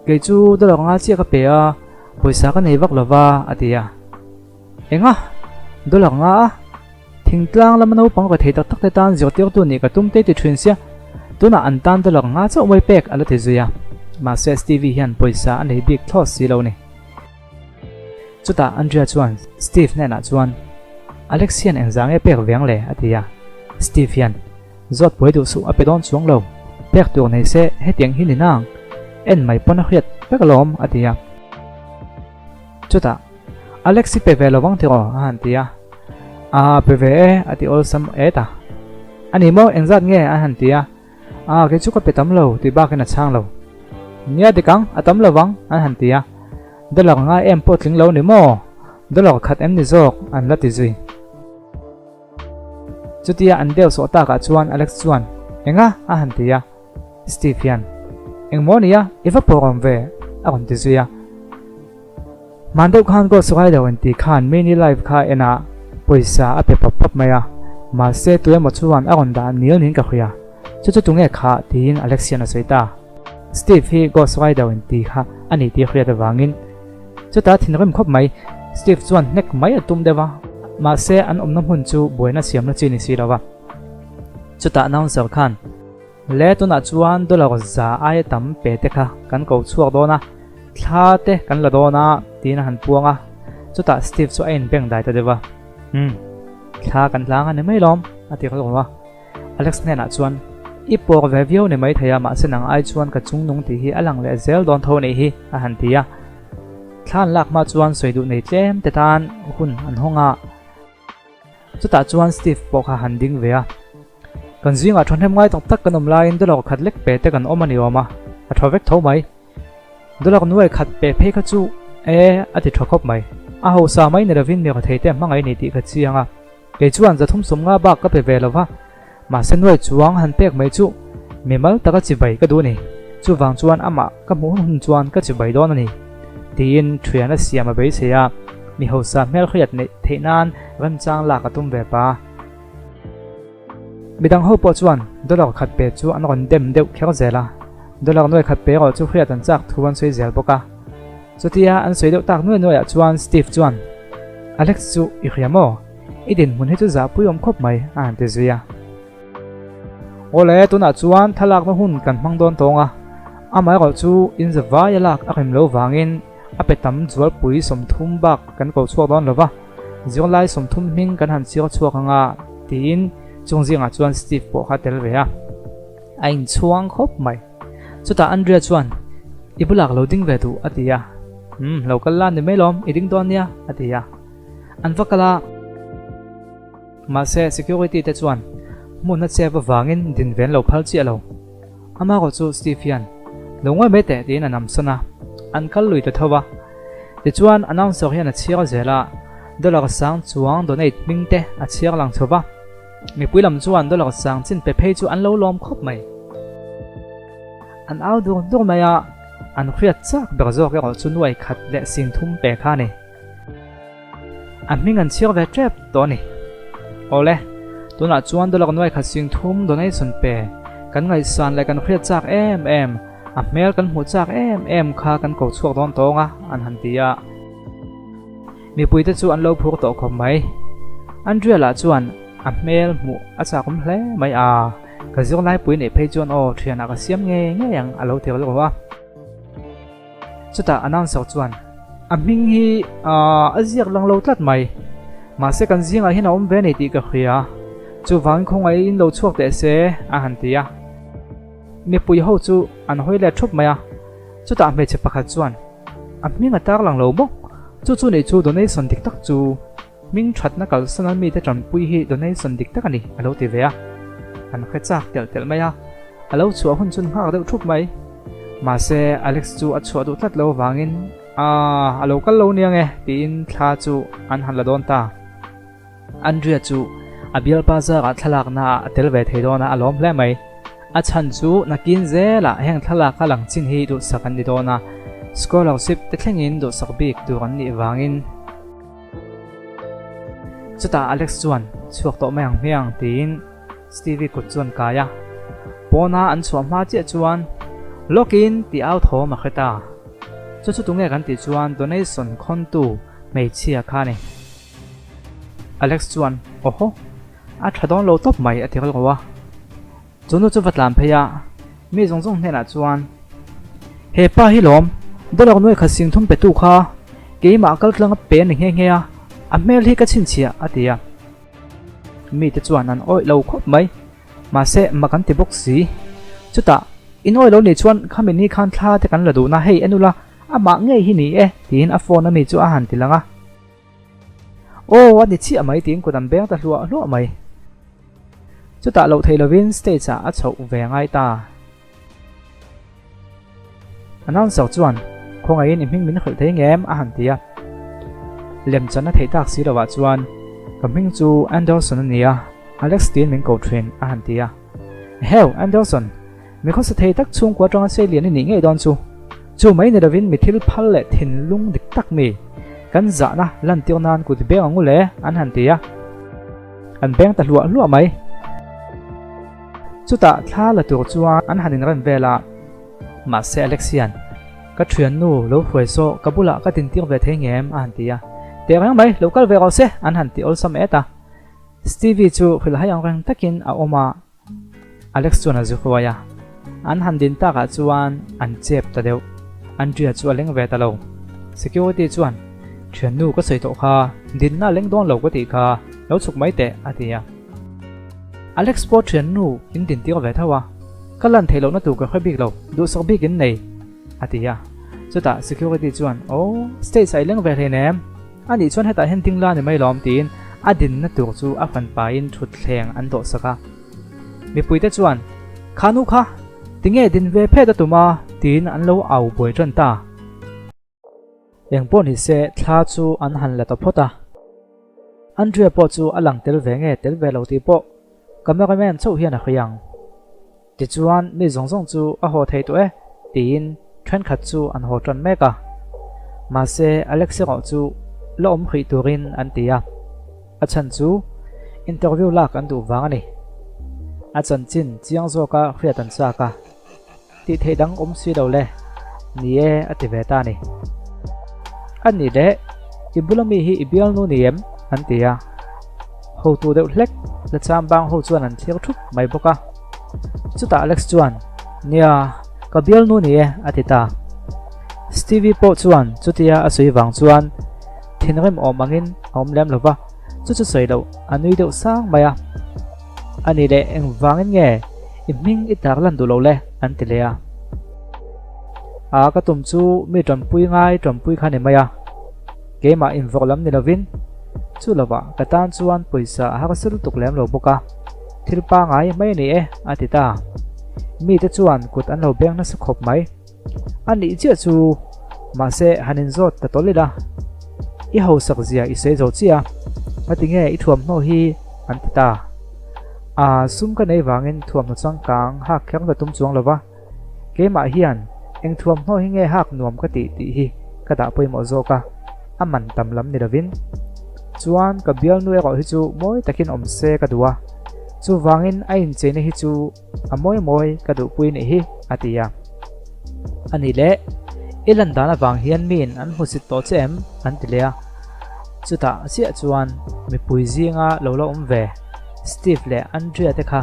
Kei chu dollar nga chiah ka pe a, pawisa ka nei vak lo va, a ti a. Enga? Dollar nga a? Thingtlang lama naupang ka thei tak tak te tan zirtirtu nih ka tum te ti thin sia, tunah an tan dollar nga chauh mai pek a la ti zui a. Mahse Stevie hian pawisa a nei bik thlawt si lo ni. Chutah Andrea chuan Steve hnenah chuan, Alex hian engzah nge pek veng le? a ti a. Steve hian, Zawt buai duh suh a pe dawn chuang lo, pek tur nei se hetiang hi ni nang, en mai pawn a hriat vek alawm, a ti a. Chutah, Alex hi pe ve lo vang tiraw? a han ti a. Aa, pe ve e, a ti awlsam et a. A ni maw, engzat nge? a han ti a. A, kei chu ka pe tam lo tih bakin a chhang lo. Nia dik ang, a tam lo vang, an han ti a. Dollar ngai em pawh tling lo ni maw? Dollar khat em ni zawk? an la ti zui. Chutia an deuh sawh takah chuan Alex chuan, Enga? a han ti a. Steve hian, Engmaw nia, i va pawh awm ve, a rawn ti zui a. Hman deuh khan Ghost Rider in tih khan mini live kha en a, pawisa a pe pap pap mai a, mahse tu emaw chuan a rawn dah nil niin ka hria, chu chu tunge kha tiin Alex hian a sawi ta. Steve hi Ghost Rider in tih kha a ni tih hriat avangin chutah thinrim khawp mai, Steve chuan hnek mai a tum deuh a, mahse an awmna hmun chu buaina siamna chi ni si lo va. Chutah announcer khan. Le tunah chuan dollar za aia tam pe te kha kan ko chhuak dawn a, thla te kan la dawn a tiin a han puang a, chutah Steve chu a inbeng dai ta deuh a, Umm, thla kan tlang a ni mai lawm a ti kha a. Alex hnenah chuan, I pawk ve viau ni mai thei a, mahse nang ai chuan ka chungnung tih hi a lang leh zel dawn tho a nih hi a han ti a. Thla an lak hma chuan sawi duh nei tlem te tan hun an hawng a. Chutah chuan Steve pawh kha han ding ve a. Kan zingah thawhnem ngai tak tak kan awm laiin dollar khat lek pe te kan awm a ni awm a, a thaw vek tho mai. Dollar nuai khat pe phei kha chu e a ti thaw khawp mai. A hausa mai ni lovin mi khathei te hmangaih ni tih ka chiang a. Kei chuan 350 bak ka pe ve lo va, mahse nuai chuang han pek mai chu mimal taka chibai ka duh a ni. Chuvang chuan amah ka hmuh hun hun chuan ka chibai dawn a ni, tiin thian a siam a beisei a, mi hausa hmelhriat neih theih nan remchang lak a tum ve pa. Midang ho pawh chuan dollar khat pe chu an rawn dem deuh kher zel a, dollar nuai khat pe erawh chu hriat an chak thu an sawi zel bawk a. Chutia an sawi deuh tak nuai nuaiah chuan Steve chuan, Alex chu i hria maw? I dinhmun hi chu zahpui awm khawp mai, a han ti zui a. Awle, tunah chuan thlalakna hun kan hmang dawn tawng a, amaherawh chu in zavai a lak a rem lo vangin a pe tam zualpui 30 bak kan ko chhuak dawn lo va, zirlai 30 hming kan han chhiar chhuak ang a, tiin chung zingah chuan Steve pawh kha tel ve a. A inchhuang khawp mai. Chutah Andrea chuan, I bulah ka lo ding ve duh, a ti a. Umm, lo kal la ni mai lawm, i ding dawn nia, a ti a. An va kal a. Mahse, security te chuan hmunna chep avangin din ve an lo phal chiah lo. Amarawh chu Steve hian, Lo ngawi mai teh, tiin a namsawn a. An kal lui ta tho a. Tichuan, announcer hian a chhiar zel a, dollar sang chuang donate hming te a chhiar lang chho va. Mipui lam chuan dollar sang chin pe phei chu an lo lawm khawp mai. An au dur dur mai a, an hriat chak ber zawk erawh chu nuai khat leh 30 pe kha a ni. A hming an chhiar ve tep tawh a ni. Awle, tunah chuan dollar nuai khat 30 donation pe kan ngaihsan leh kan hriat chak em em, a hmel kan hmuh chak em em kha kan ko chhuak dawn tawng a, an han ti a. Mipuite chu an lo phur tawh khawp mai. Andrea lah chuan a hmel hmuh a chakawm hle mai a, ka zirlaipui neih phei chuan aw thianah ka siam ngei ngei ang a lo ti rilru a. Chutah announcer chuan a hming hi a ziak lang lo tlat mai, mahse kan zingah hian a awm ve a ni tih ka hria, chuvangin khawngaih in lo chhuak teh se a han ti a. Mipui ho chu an hawi let thup mai a, chutah hmeichhe pakhat chuan A hming a tar lang lo bawk. Chu chu nih chu donation dik tak chu hming thatna kalsan a mite tanpui hi donation dik tak a ni a lo ti ve a. An hre chak telh telh mai a, a lo chhuah hun chun nghak deuh thup mai. Mahse Alex chu a chhuah duh tlat lo avangin Aaa a lo kal lo nia nge tiin thla chu an han la dawn ta. Andrea chu a bialpa zarah thlalakna ah a tel ve thei dawn a, a lawm hle mai. A chhan chu nakin zelah heng thlalak a lang chin hi duhsak an ni dawn a, scholarship te thlengin duhsak bik tur an nih vangin. Chutah Alex chuan chhuak tawh mai ang hmiang tiin Stevie kut chuan kai a. Pawna an chhuah hma chiah chuan Lawkin tih au thawm a hre ta. Chu chu tunge kan tih chuan donation khawntu hmeichhia kha a ni. Alex chuan, Awhaw, a tha dawn lo tawp mai a ti rilru a. Chu nu chu va tlan phei a, mi zawng zawng hnenah chuan, He pa hi lawm, dollar nuai khat 30 petu kha keimah kal tlang a pe a ni nghe nghe a, a hmel hi ka chhinchhiah a ti a. Mite chuan an awih lo khawp mai, mahse mak an ti bawk si. Chutah, In awih lo nih chuan khami ni khan thla te kan la duhna hei en ula, amah ngei hi ni e tiin a phone a mi chu a han ti lang a. Aw, a ni chiah mai tiin kut an beng ta hluah hluah mai. Chutah loh theih lovin stage ah a chhoh ve ngai ta. Announcer chuan, Khawngaihin i hming min hrilh thei ngem? a han ti a. Lemchan a theih tak si lovah chuan, Ka hming chu Anderson a ni a, Alex tiin min ko thin, a han ti a. Eheu, Anderson! Mi khawsa thei tak chhungkua atanga sei lian i nih ngei dawn chu. Chu mai ni lovin mi thil phal leh thinlung dik tak mi kan zahna lantir nan kut beng ang u le an han ti a. An beng ta hluah hluah mai. Chutah thla la tur chuan an han inrem vel a. Mahse Alex hian, Ka thiannu lo hruai saw ka bulah ka dintir ve thei ngem a han ti a. Teh reng mai, lo kal ve rawh se an han ti awlsam et a. Stevie chu hrilhhai ang reng takin a awm a. Alex chuan a zu hruai a, an han din takah chuan an chep ta deuh. Andrea chu a leng ve ta lo. Security chuan, Thiannu ka sawi tawh kha, dinna a leng dawn lo ka tih kha, lo chhuk mai teh, a ti a. Alex pawh thiannu in din tir ve tho a, Ka lan theih lohna tur ka hre bik lo, duhsak bik in nei, a ti a. Chutah security chuan, Aw, stage ah i leng ve hleinem, a nih chuan hetah hian ding la ni mai lawm tiin a dinna tur chu a fanpain thutthleng an dawhsak a. Mipuite chuan, Kha nu kha, tinge din ve phet a tum a? tiin an lo au buai tan ta. Eng pawh ni se thla chu an han la ta phawt a. Andrea pawh chu a lang tel ve nge tel ve lo tih pawh cameraman chauh hian a hria ang. Tichuan mi zawng zawng chu a haw thei tawh e tiin thenkhat chu an haw tan mek a. Mahse Alex erawh chu la awm hrih turin an ti a. A chhan chu interview lak an duh vang a ni. A chanchin chiang zawka hriat an chak a. Tih theih dang awm si lo le. Ni e, a ti ve ta a ni. A nih leh, i bula mi hi i bialnu ni em? an ti a. Hotu deuh hlek la chambang ho chuan an thlir thup mai bawk a. Chutah Alex chuan, Nia, ka bialnu ni e, a ti ta. Stevie pawh chuan chutia a sawi vang chuan thinrim awm angin a awm lem lo va, chu chu sawi loh a nui deuh sang mai a. A nih leh engvangin nge i hming i tar lan duh lo le? an ti leh a. A ka tum chu mi tanpui ngai tanpui kha ni mai a, keimah invawrh lam ni lovin chu lovah ka tan chuan pawisa a harsa lutuk lem lo bawk a, thil pangai mai a ni e a ti ta. Mite chuan kut an lo beng nasa khawp mai. A nih chiah chu mahse han inzawt ta tawlh ila, i hausak zia i sawi zo chiah a, ngatinge i thuamhnaw hi an ti ta. A sum ka nei vangin thuamhnaw changkang hak kher ka tum chuang lova, keimah hian eng thuamhnaw hi nge hak nuam ka tih tih hi ka dah pawimawh zawk a, a man tam lam ni lovin. Chuan ka bialnu erawh hi chu mawi takin awm se ka duh a, chuvangin a incheina hi chu A mawi mawi ka duhpui nih hi, a ti a. A nih leh, i lan dan avang hian miin an hmusit tawh che em? an ti leh a. Chutah chiah chuan mipui zinga lo la awm ve Steve leh Andrea te kha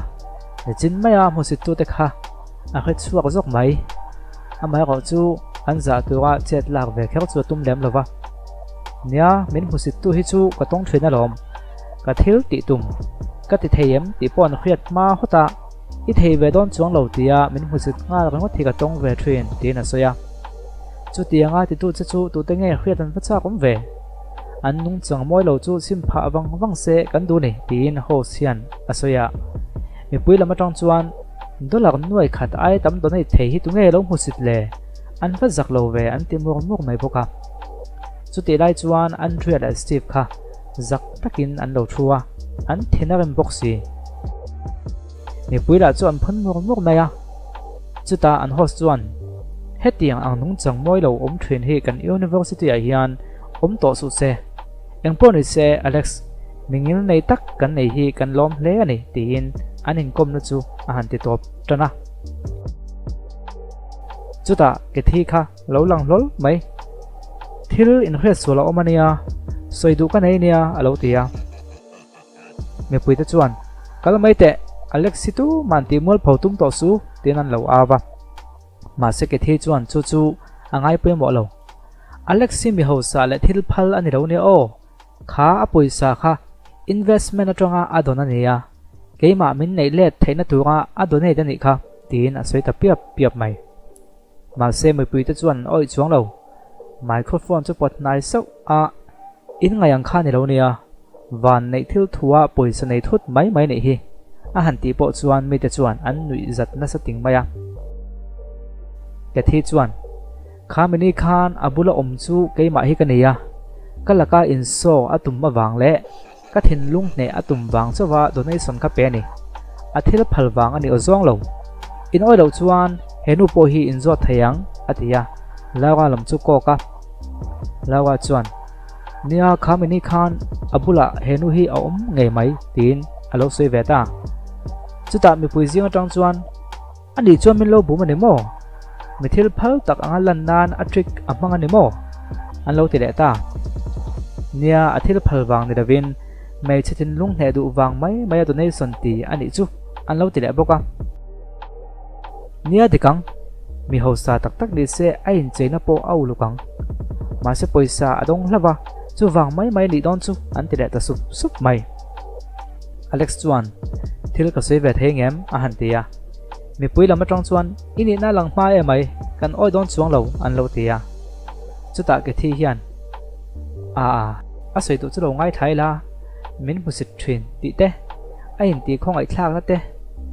nichin maia hmusittute kha a hre chhuak zawk mai. Amaherawh chu an zah tura chet lak ve kher chu a tum lem lo va. Nia, min hmusittu hi chu ka tawng thin alawm. Ka thil tih tum ka ti thei em tih pawh an hriat hma hawt a, i thei ve dawn chuang lo tia min hmusit nghal ringawt hi ka tawng ve thin tiin a sawi a. Chutianga titu che chu tute nge hriat an va chak awm ve? An nungchang mawi lo chu chim phah vang vang se kan duh ni tiin host hian a sawi a. Mipui lam atang chuan dollar nuai khat ai tam donate thei hi tunge lo hmusit le? An va zak lo ve an ti mur mur mai bawk a. Chutih lai chuan Andrea leh Steve kha Zak takin an lo thu a, an thin a rem bawk si. Mipui lah chu an phun mur mur mai a. Chutah an host chuan, Hetiang ang nungchang mawi lo awm thin hi kan university ah hian awm tawh suh se. Engpawh ni se Alex, mi ngil nei tak kan nei hi kan lawm hle a ni tiin an inkawmna chu a han ti tawp tan a. Chutah Cathy kha Lo lang hlawl mai. Thil inhriat sual a awm a nia, sawi duh ka nei nia a lo ti a. Mipuite chuan, Kal mai teh, Alex hi tu man tih mualpho tum tawh su tiin an lo au va. Mahse Cathy chuan chu chu a ngai pawimawh lo. Alex hi mi hausa leh thil phal a ni lo nia aw, kha a pawisa kha investment atanga a dawn a nia, keimah min neih let theihna tura a donate a nih kha tiin a sawi ta piap piap mai. Mahse mipuite chuan an awih chuang lo. Microphone chu pawt hnai sauh a, In ngaih ang kha ni lo nia, van neih thil thua pawisa nei thut mai mai neih hi, a han tih pawh chuan mite chuan an nuih zat nasa ting mai a. Cathy chuan, Kha mini khan a bula awm chu keimah hi ka nei a, ka laka insaw a tum avang leh Ka thinlung hneh a tum vang chauha donation kha pe a ni. A thil phal vang a ni aw zawng lo. In awi loh chuan he nu pawh hi in zawt thei ang, a ti a. Laura lam chu kawk a. Laura chuan, Nia, kha mini khan a bulah he nu hi a awm ngei mai, tiin a lo sawi ve ta. Chutah mipui zing atang chuan, A nih chuan min lo bum a ni maw? Mi thil phal tak anga lan nan a trick a hmang a ni maw? An lo ti leh ta. Nia, a thil phal vang ni lovin hmeichhe thinlung hneh duh vang mai mai a donation ti a nih chu an lo ti leh bawk a. Nia dik ang, mi hausa tak tak ni se a incheina pawh a uluk ang. Mahse pawisa a dawng hlauh a, chuvang mai mai a nih dawn chu an ti leh ta sup sup mai. Alex chuan, Thil ka sawi ve thei ngem? a han ti a. Mipui lam atang chuan, I nihna lang hma em mai, kan awi dawn chuang lo, an lo ti a. Chutah Cathy hian, Aa, a sawi duh chu lo ngaithla ila, min hmusit thin tih te, a intih khawngaihthlakna te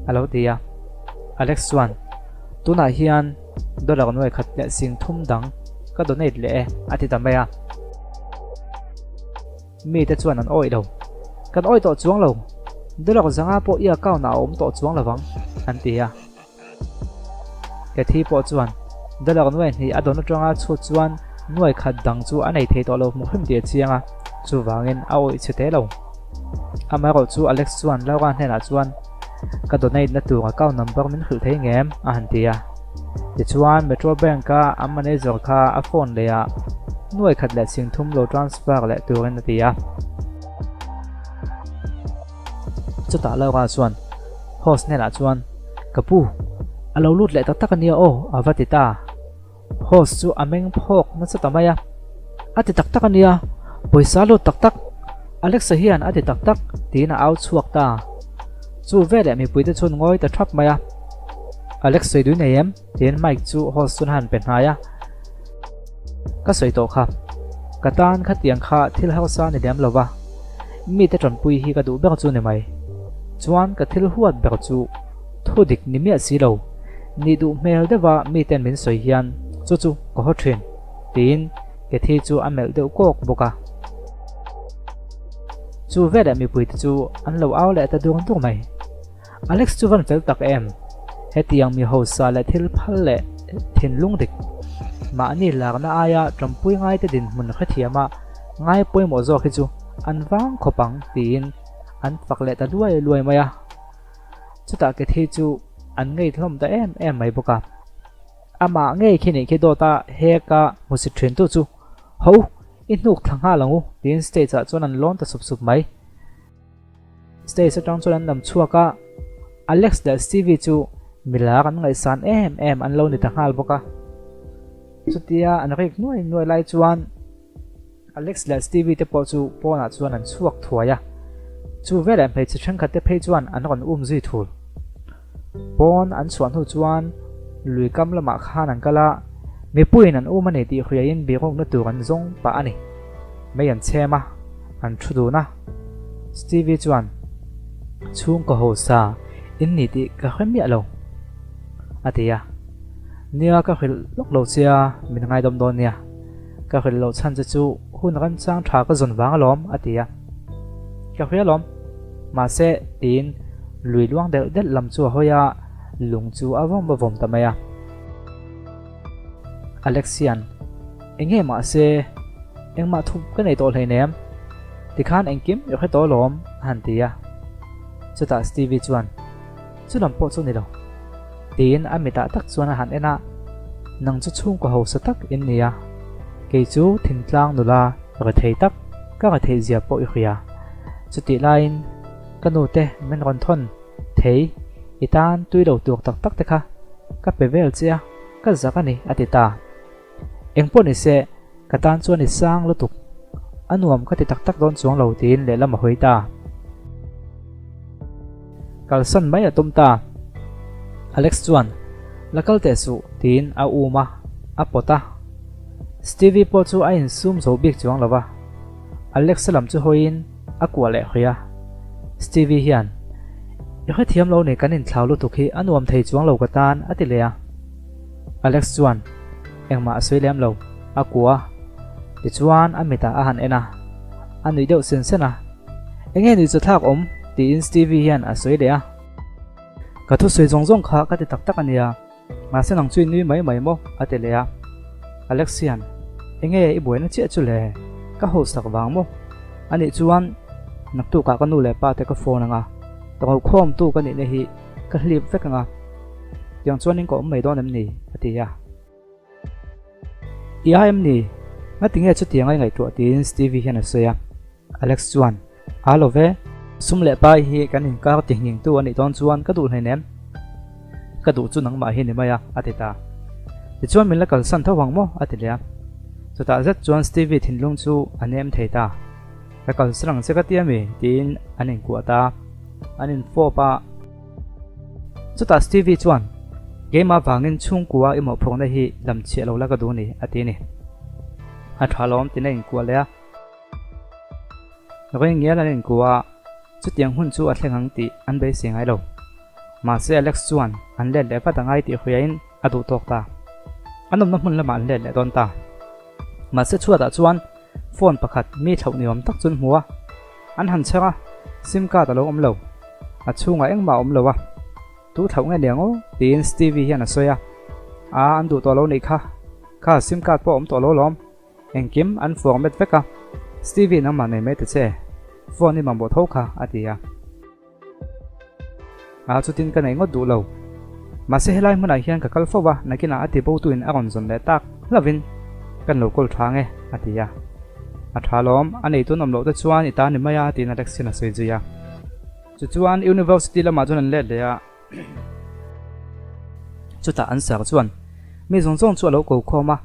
a lo ti a. Alex chuan, Tunah hian dollar nuai khat leh sing thum dang ka donate leh e a ti ta mai a. Mite chuan an awih lo. Kan awih tawh chuang lo, dollar zanga pawh i account ah a awm tawh chuang lovang an ti a. Cathy pawh chuan dollar nuai hnih a dawn atanga chhut chuan nuai khat dang chu a nei thei tawh lo hmuh hrim tih a chiang a, chuvangin a awih chhe te lo. Amaherawh chu Alex chuan Laura hnenah chuan Ka donate na tur account number min hrilh thei ngem? a han ti a. Tichuan Metro Bank a an manager kha a phone leh a nuai khat leh singthum lo transfer leh turin a ti a. Chutah Laura chuan host hnenah chuan, Ka pu, a lo lut leh tak tak a nia aw, a va ti ta. Host chu a meng phawk nasa ta mai a, A ti tak tak a nia, pawisa lut tak tak, Alexa hian a ti tak tak, tiin a au chhuak ta. Chu veleh mipuite chuan ngawi ta thap mai a. Alex sawi dui nei em? tiin mic chu host chuan a han pe hnai a. Ka sawi tawh kha. Ka tan khatiang kha thil hausa ni lem lova, mite tanpui hi ka duh ber chu ni mai. Chuan ka thil huat ber chu thu dik ni miah si lo, nih duh hmel deuha miten min sawi hian chu chu ka haw thin, tiin Cathy chu a melh deuh kawk bawk a. Chu veleh mipuite chu an lo au leh ta dur dur mai. Alex chu van fel tak em? Hetiang mi hausa leh thil phal leh thinlung dik, mahni lakna aia tanpui ngaite dinhmun hrethiama ngai pawimawh zawk hi chu an vang khawp ang tiin an fak leh ta luai luai mai a. Chutah Cathy chu an ngei hlawm ta em em mai bawk a. Amah ngei khi nih khi dawta heka hmusit thintu chu, Ho, i hnuk thla nghal ang u tiin stage ah chuan an lawn ta sup sup mai. Stage atang chuan an lam chhuak a, Alex leh Stevie chu milar an ngaihsan em em an lo ni ta nghal bawk a. Chutia an rik nuai nuai lai chuan Alex leh Stevie te pawh chu pawnah chuan an chhuak thuai a, chu veleh hmeichhe thenkhat te phei chuan an rawn um zui thul. Pawn an chhuah hnu chuan lui kam lamah khan an kal a, mipuiin an um a ni tih hriaiin bihrukna tur an zawng pah a ni. Mei an chhem a, an thu dun a. Stevie chuan, Chhungkaw hausa in ni tih ka hre miah lo, a ti a. Nia ka hrilh lawk lo che a, min ngaidawm dawn nia. Ka hrilh loh chhan che chu hun remchang tha ka zawn vang alawm, a ti a. Ka hria alawm. Mahse, tiin lui luang delh delh lam chu a hawi a, lung chu a vawm a vawm ta mai a. Alex hian, Eng nge mahse, engmah thup ka nei tawh hleinem, tikhan engkim i hre tawh alawm, a han ti a. Chutah Stevie chuan, Chu lam pawh chu ni lo. Tiin a mitah tak chuan a han en a, Nang chu chhungkaw hausa tak in ni a, kei chu thingtlang nula rethei tak ka retheih zia pawh i hria. Chutih laiin ka nute min rawn thawn thei i tan tui lo tur tak tak te kha ka pe vel che a, ka zak a ni a ti ta. Eng pawh ni se, ka tan chuan i sang lutuk. A nuam ka ti tak tak dawn chuang lo tiin lehlam a hawi ta. Kalsan mai a tum ta. Alex chuan, La kal teh suh tiin a um a, a pawt a. Stevie pawh chu a insum zo bik chuang lo va. Alex-a lam chu hawiin a kuah leh hawi a. Stevie hian, I hrethiam lo ni kan inthlau lutuk hi a nuam thei chuang lo ka tan a ti leh a. Alex chuan engmah a sawi lem lo, a kua. Tichuan a mitah a han en a, a nuih deuh sen sen a. Enge nuih chawthlak awm? tiin Stevie hian a sawi leh a. Ka thusawi zawng zawng kha ka ti tak tak a nia, mahse nang chu i nui mai mai maw? a ti leh a. Alex hian, Enge i buaina chiah chu le? Ka hausak vang maw? Anih chuan naktukah ka nu leh pa te ka phone ang a, ka ngokhawmtu ka nihna hi ka hlip vek ang a. Tiang chuanin ka awm mai dawn em ni? a ti a. I a em ni? Ngati nge chutiang a i ngaihtuah tiin Stevie hian a sawi a. Alex chuan, A lo ve, sum leh pai hi kan inkar tihnghingtu a nih dawn chuan ka duh hleinem. Ka duh chu nangmah hi ni mai a, a ti ta. Tichuan min la kalsan tho ang maw? a ti leh a. Chutah zet chuan Stevie thinlung chu a nem thei ta. Ka kalsan ang che ka ti ami? tiin an inkuah ta. An infawp a. Chutah Stevie chuan, Keimah vangin chhungkua i mawhphurhna hi lam chhiah lo la ka duh ni, a ti a ni. A tha lawm tiin a inkuah leh a. Rei ngial an inkuah a, chutiang hun chu a thleng ang tih an beisei ngai lo. Mahse Alex chuan an let leh vat a ngai tih hriain a duh tawk ta. An awmna hmun lamah an let leh dawn ta. Mahse chhuatah chuan phone pakhat mi thlauh ni awm tak chu an hmu a, an han chhang a, sim card a lo awm lo. A chhungah engmah a awm lo a. Tu thlauh nge niang aw? tiin Stevie hian a sawi a. Aa an duh tawh lo nih kha. Kha sim card pawh a awm tawh lo lawm. Engkim an format vek a. Stevie nangmah nei mai ta che. Phone i mamawh tho kha a ti a. A chutin ka nei ngawt duh lo. Mahse helai hmunah hian ka kal fo va, nakinah a ti bo tuin a rawn zawn leh tak hlauhin kan lo kawl tha nge a ti a. A tha lawm, a neitun awm loh te chuan i ta ni mai a tiin Alex hian a sawi zui a. Chuchuan University lamah chuan an let leh a, chutah an sir chuan mi zawng zawng chu a lo ko khawm a,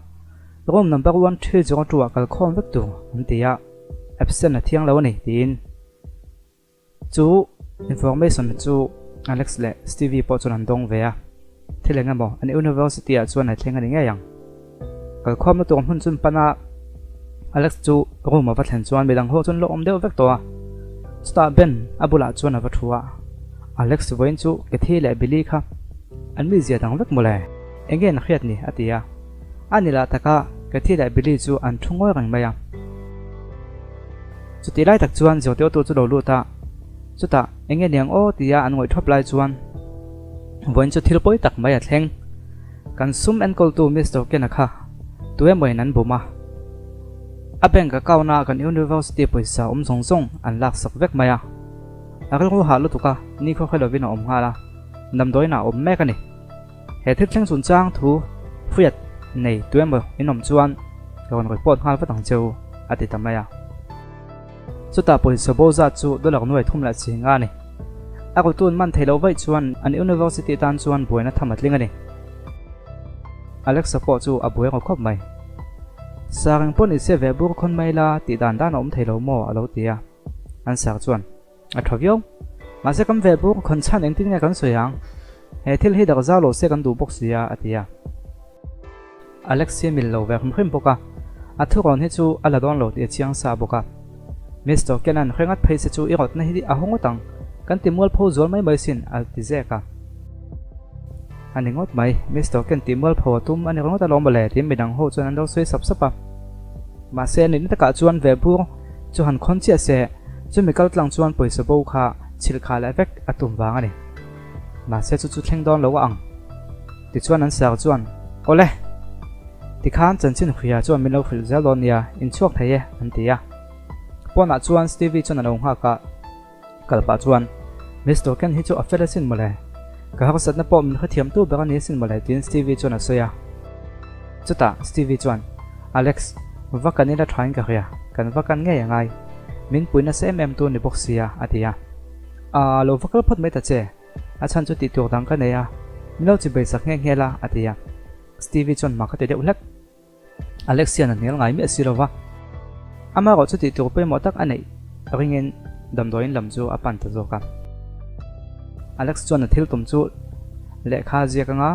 room number 1302 ah kal khawm vek tur an ti a, absent a thiang lo a ni tiin. Chu information chu Alex leh Stevie pawh chuan an dawng ve a, thil eng emaw an university ah chuan a thleng a ni ngei ang. Kalkhawmna tur hmun chun pan a Alex chu room a va thlen chuan midang ho chuan lo awm deuh vek tawh a, chutah Ben a bulah chuan a va thu a, Alex vawiin chu Cathy leh Billy kha an mizia dang vek mawle, enge an hriat ni a ti a, a ni lah taka Cathy leh Billy chu an thu ngawi reng mai a. Chutih lai tak chuan Zoteo-tu chu lo lut a, chutah eng nge niang aw tia an ngawih thawp lai chuan vawiin chu thil pawi tak mai a thleng. Kan sum enkawltu Mister Ken-a kha tu emawin an bum a, a bank account-a kan university pawisa awm zawng zawng an laksak vek mai a. A rilru hah lutuk a, nikhua hre lovin a awm nghal a, damdawiinah a awm mek a ni. He thil thleng chungchang thu hriat nei tu emaw in awm chuan ka rawn report nghal vat ang che u, a ti ta mai a. Chutah pawisa bo zat chu dollar nuai thum leh chi nga a ni. A rutu'n man theih loh vaih chuan an university tan chuan buaina tham a tling a ni. Alexa pawh chu a buai ro khawp mai. Sa reng pawh ni se ve bur khawn mai la tih dan dan a awm thei lo maw a lo ti a. An sar chuan. A tha viau. Mahse kan ve bur khawn chhan engtin nge kan sawi ang? He thil hi dak zau lo se kan duh bawk si a, a ti a. Alex hi a mil lo ve hrim hrim bawk a, a thurawn hi chu a la dawn lo tih a chiang sa bawk a. Mister Kenan hre ngat phei se chu i rawtna hi a haw ngawt ang, kan ti mualpho zual mai mai sin, a ti zek a. A ni ngawt mai, Mister Ken tih mualpho a tum a ni ringawt alawm mawle tiin midang ho chuan an lo sawi sap sap a. Mahse a nihna takah chuan ve bur chu han khawn chiah se, chumi kal tlang chuan pawisa bo kha chhilh khah leh vek a tum vang a ni. Mahse chu chu thleng dawn lo a ang. Tichuan an sar chuan, Awle! Tikhan chanchin hria chuan min lo hrilh zel dawn nia, inchhuak thei e, an ti a. Pawnah chuan Stevie chuan a lo nghak a. Kal pah chuan, Mister Ken hi chu a fel asin mawle. Ka harsatna pawh min hrethiamtu ber a ni asin mawle tiin Stevie chuan a sawi a. Chutah Stevie chuan, Alex, va kan ila thain ka hria, kan va kan ngei angai. Min pui nasa em em tu ni bawk sia, a ti a. Aa, lo va kal phawt mai ta che, a chhan chu tih tur dang ka nei a, min lo chibei sak nghe nghe la, a ti a. Stevie chuan mak a ti deuh hlek. Alex hian a hnial ngai miah si lo va, amaherawh chu tih tur pawimawh tak a neih ringin damdawiin lam chu a pan ta zawk a. Alex chuan a thil tum chu lehkha a ziak anga,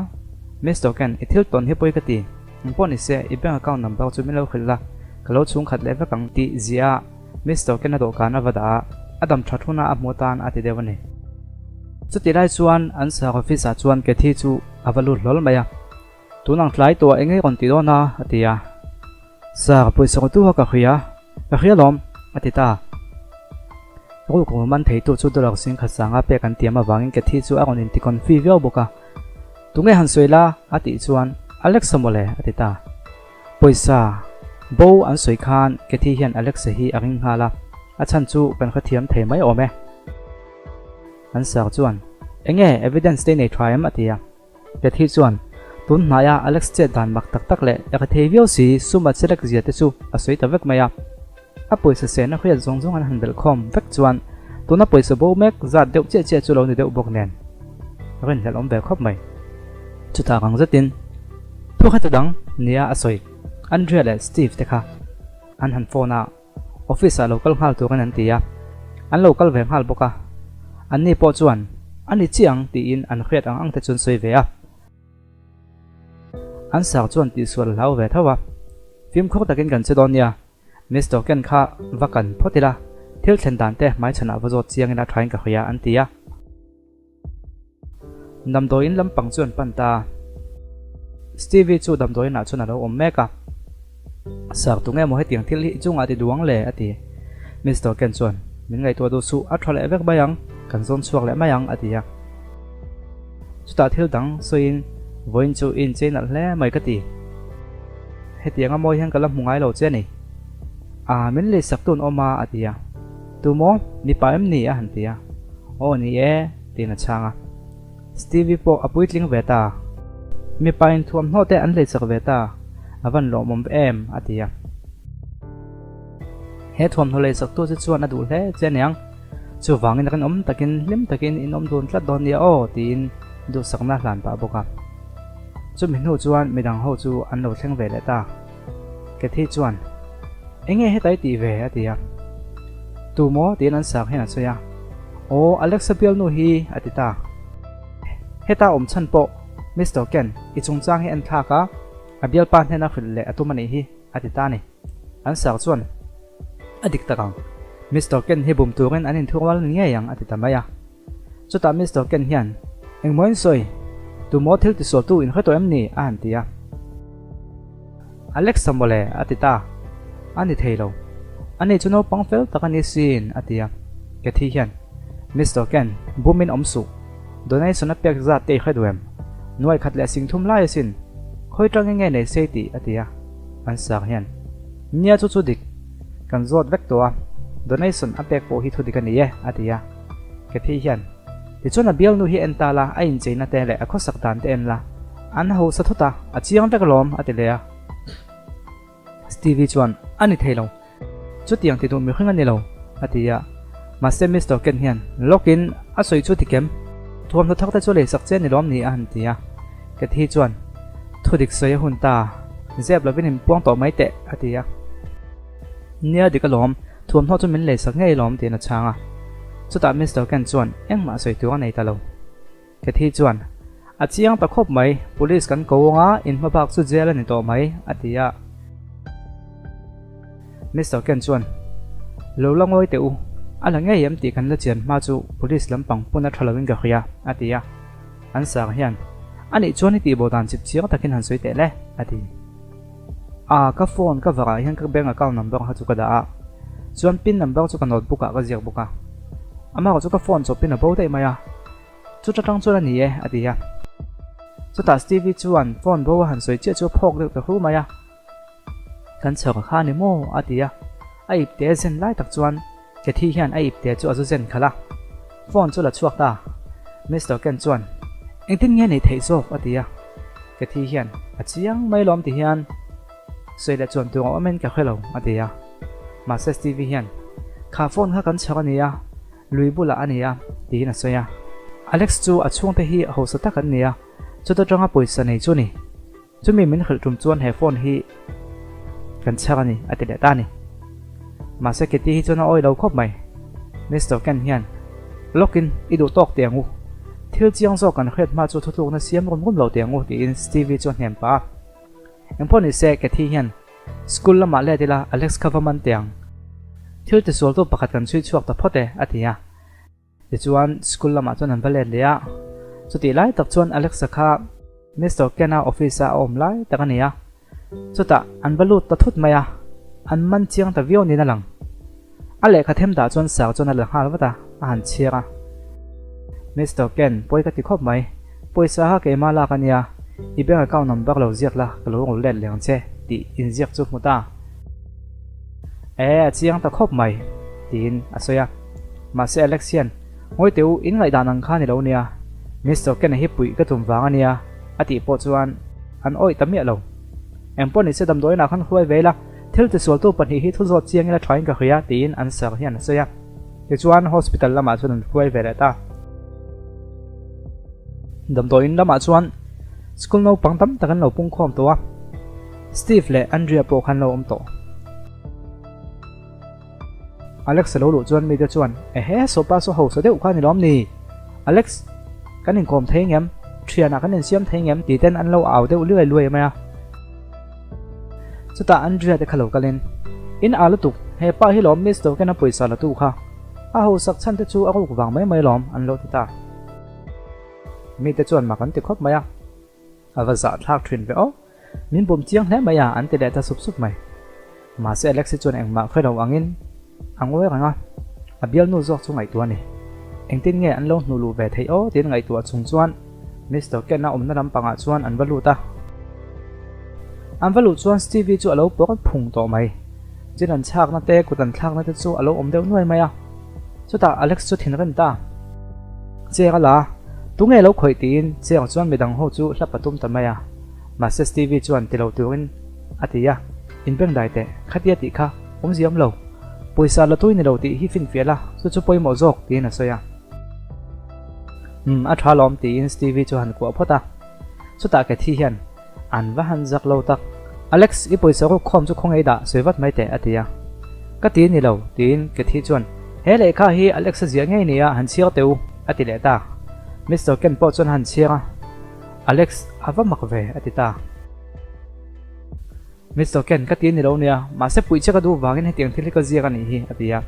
Mister Ken, i thil tawn hi pawi ka ti. Eng pawh ni se, i bank account number chu min lo hrilh la, ka lo chhung khat leh vek ang tih ziah a Mister Ken a dawhkan a va dah a, a dam tha thuna a hmuh atan a ti deuh a ni. Chutih lai chuan an sir office ah chuan Cathy chu a va lut hlawl mai a. Tun ang tlai tawh eng nge rawn ti dawn a? a ti a. Sir, pawisa rawtu kha ka hria, ka hria lawm, a ti ta. Rukru man theitu chu dollar singkhat sanga pek an tiam avangin Cathy chu a rawn inti confi viau bawk a. Tunge han sawi la? a tih chuan Alexa mawle, a ti ta. Pawisa bo an sawi khan Cathy hian Alexa hi a ring nghal a, a chhan chu kan hrethiam thei mai awm e. An sir chuan, Enge evidence te i nei tha em? a ti a. Cathy chuan, Tun hnaia Alex chet dan mak tak tak leh eka thei viau si sum a chelek zia te chu a sawi ta vek mai a. A pawisa sehna hriat zawng zawng an han belh khawm vek chuan tuna pawisa bo mek zat deuh chiah chiah chu lo ni deuh bawk nen rinhlelh awm ve khawp mai. Chutah rang zetin thu heta dang nia a sawi Andrea leh Steve te kha an han phone a. Office ah lo kal nghal turin an ti a, an lo kal ve nghal bawk a. Anni pawh chuan, A ni chiah ang tiin an hriat ang ang te chu an sawi ve a. An sar chuan tihsual a hlau ve tho a. Fimkhur takin kan che dawn nia. Mister Ken kha va kan phawt ila, thil thlen dan te hmaichhanah va zawt chiang ila thain ka hria an ti a. Damdawiin lampang chu an pan ta. Stevie chu damdawiinah chuan a lo awm mek a. Sir, tunge maw hetiang thil hi i chungah ti duang le? a ti. Mister Ken chuan, Min ngaihtuah duh suh, a tha leh vek mai ang, kan zawn chhuak leh mai ang, a ti a. Chutah thil dang sawiin, Vawiin chu i inchei nalh hle mai ka ti. Hetianga mawi hian ka la hmu ngai lo che a ni. Aa, min leisak tun awm a, a ti a. Tu maw? Mipa em ni? a han ti a. Aw ni e, tiin a chhang a. Stevie pawh a puitling ve ta. Mipa in thuamhnaw te an leisak ve ta, a van lawmawm em, a ti a. He thuamhnaw leisak tu che chuan a duh hle che aniang. Chuvangin rinawm takin hlim takin in awm dun tlat dawn nia aw, tiin duhsakna hlan pah bawk a. Chumi hnu chuan midang ho chu an lo thleng ve leh ta. Cathy chuan, Enge hetai tih ve? a ti a. Tu maw? tiin an sak hian a sawi a. Aw, Alexa bialnu hi, a ti ta. Heta awm chhan pawh Mister Ken, i chungchang hi en thlak a, a bialpa hnena hrilh leh a tum a nih hi, a ti ta a ni. An sak chuan, A dik tak ang. Mister Ken hi bum turin an inthurual ni ngei ang, a ti ta mai a. Chutah Mister Ken hian, Engmaw in sawi? Tumaw thil tisualtu in hre tawh em ni? a han ti a. Alexa mawle, a ti ta. A ni thei lo. Ani chu naupang fel tak a ni sin, a ti a. Cathy hian, Mister Ken, bumin awm suh. Donation a pek zat te i hre duh em? Nuai khat leh sing thum lai asin. Khawi tangin nge nei sei tih? a ti a. An sak hian, Nia chu chu dik. Kan zawt vek tawh a. Donation a pek pawh hi thu dik a ni e, a ti a. Cathy hian, Tichuan a bialnu hi en ta la, a incheina te leh a khawsak dan te en la, an hausa thut a, a chiang vek alawm, a ti leh a. Stevie chuan, A ni thei lo, chutiang ti duh mihring a ni lo, a ti a. Mahse Mister Ken hian, Lawkin, a sawi chu tikem, thuamhnaw thak te chu leisak che a ni lawm ni, a han ti a. Cathy chuan, Thudik sawi a hun ta, zep lovin inpuang tawh mai teh, a ti a. Nia dik alawm, thuamhnaw chu min leisak ngei alawm tiin a chhang a. Chutah Mister Ken chuan engmah sawi tur a nei ta lo. Cathy chuan, A chiang ta khawp mai, police kan ko anga in hmabak chu jail a ni tawh mai, a ti a. Mister Ken chuan, Lo la ngawi teh u, a la ngei em tih kan la chian hma chu police lampang pun a tha loin ka hria, a ti a. An sang hian, Anih chuan i tihbo dan chip chiang takin han sawi teh le, a ti. A, ka phone ka varah hian ka bank account number kha chu ka dah a, chuan pin number chu ka notebook ah ka ziak bawk a. Amah chu ka phone chawpin a bo daih mai a, chuta tang chuan a ni e, a ti a. Chutah Stevie chuan phone bo a han sawi chiah chu a phawk deuh ta hu mai a. Kan chhawk a kha a ni maw? a ti a. A ipte a zen lai tak chuan Cathy hian a ipte chu a zu zen khalh a. Phone chu la chhuak ta. Mister Ken chuan, Engtin nge nei theih zawk? a ti a. Cathy hian, A chiang mai lawm ti hian sawi leh chuan tur a awm in ka hre lo, a ti a. Mahse Stevie hian, Kha phone kha kan chhawk a ni a, lui bulah a ni a, tiin a sawi a. Alex chu a chhungte hi hausa tak an ni a, chuta tanga pawisa nei chu a ni. Chumi min hrilh tum chuan he phone hi kan chhar a ni, a ti leh ta a ni. Mahse Kitty hi chuan a awi lo khawp mai. Mister Ken hian, Lawkin, i duh tawk teh ang u. Thil chiang zawk kan hriat hma chu thutlukna siam rum rum lo teh ang u, tiin Stevie chu a hnem pah a. Engpawh ni se, Cathy hian, School lamah let ila, Alex kha va man teh ang. Thil tisualtu pakhat kan chhui chhuak ta phawt e, a ti a. Tichuan, school lamah chuan an va let leh a. Chutih lai tak chuan Alexa kha Mister Ken-a office-a a awm lai tak a ni a. Chutah an va lut ta thut mai a, an man chiang ta viau niin a lang. A lehkha them dah chuan sar chuan a la nghal vat a, a han chhiar a. Mister Ken, pawi ka ti khawp mai. Pawisa kha keimah lak a nia, i bank account number lo ziak la, ka lo rawn let leh ang che, tih inziak chu hmu ta. E, a chiang ta khawp mai, tiin a sawi a. Mahse Alex hian, Ngawi teh u, in ngaihdan ang kha ni lo nia, Mister Ken-a hi puih ka tum vang a nia, a tih pawh chuan an awih ta miah lo. Engpawh nise damdawiinah khan hruai ve ila, thil tisualtu pahnih hi thu zawt chiang ila thain ka hria, tiin an sir hian a sawi a. Tichuan hospital lamah chuan an hruai ve leh ta. Damdawiin lamah chuan school naupang tam tak an lo pungkhawm tawh a, Steve leh Andrea pawh khan lo awm tawh. Alex a lo luh chuan mite chuan, Ehe, sawpa saw hausa deuh kha a ni lawm ni? Alex, kan inkawm thei ngem? Thianah kan insiam thei ngem? tih ten an lo au deuh luai luai mai a. Chutah Andrea te kha lo kalin, In a lutuk, he pa hi lawm Miss Token-a pawisa la tu kha. A hausak chhan te chu a ruk vang mai mai lawm, an lo ti ta. Mite chuan mak an ti khawp mai a. A va zahthlak thin ve aw. Min bum chiang hle mai a, an ti leh ta sup sup mai. Mahse Alexi chuan engmah hre lo angin a ngawi reng a, a bialnu zawk chu ngaihtuah a ni. Engtin nge an lo hnuh luh ve theih aw tiin ngaihtuah chung chuan Mister Ken-a awmna lampangah chuan an va lut a. An va luh chuan Stevie chu a lo pawr phung tawh mai. Chin an chhakna te, kut an thlakna te chu a lo awm deuh nuai mai a. Chutah Alex chu thinrim ta. Chair a la a, Tunge lo khawih tiin chair chuan midang ho chu hlap a tum ta mai a. Mahse Stevie chuan ti lo turin a ti a, Inbengdai teh, khatia tih kha awmzia awm lo. Pawisa la tui ni lo tih hi finfiah la, chu chu pawimawh zawk tiin a sawi a. Umm, a tha lawm tiin Stevie chu han kuah phawt a. Chutah Cathy hian An va han zak lo tak. Alex, i pawisa ruk khawm chu khawngaih dah sawi vat mai teh, a ti a. Ka ti ni lo, tiin Cathy chuan, He lehkha hi Alex a ziah ngei nia, han chhiar teh u, a ti leh ta. Mister Ken pawh chuan a han chhiar a, Alex, a va mak ve, a ti ta. Mister Ken, ka ti ni lo nia, mahse puih che ka duh vangin hetiang thil hi ka ziak a nih hi, a ti a.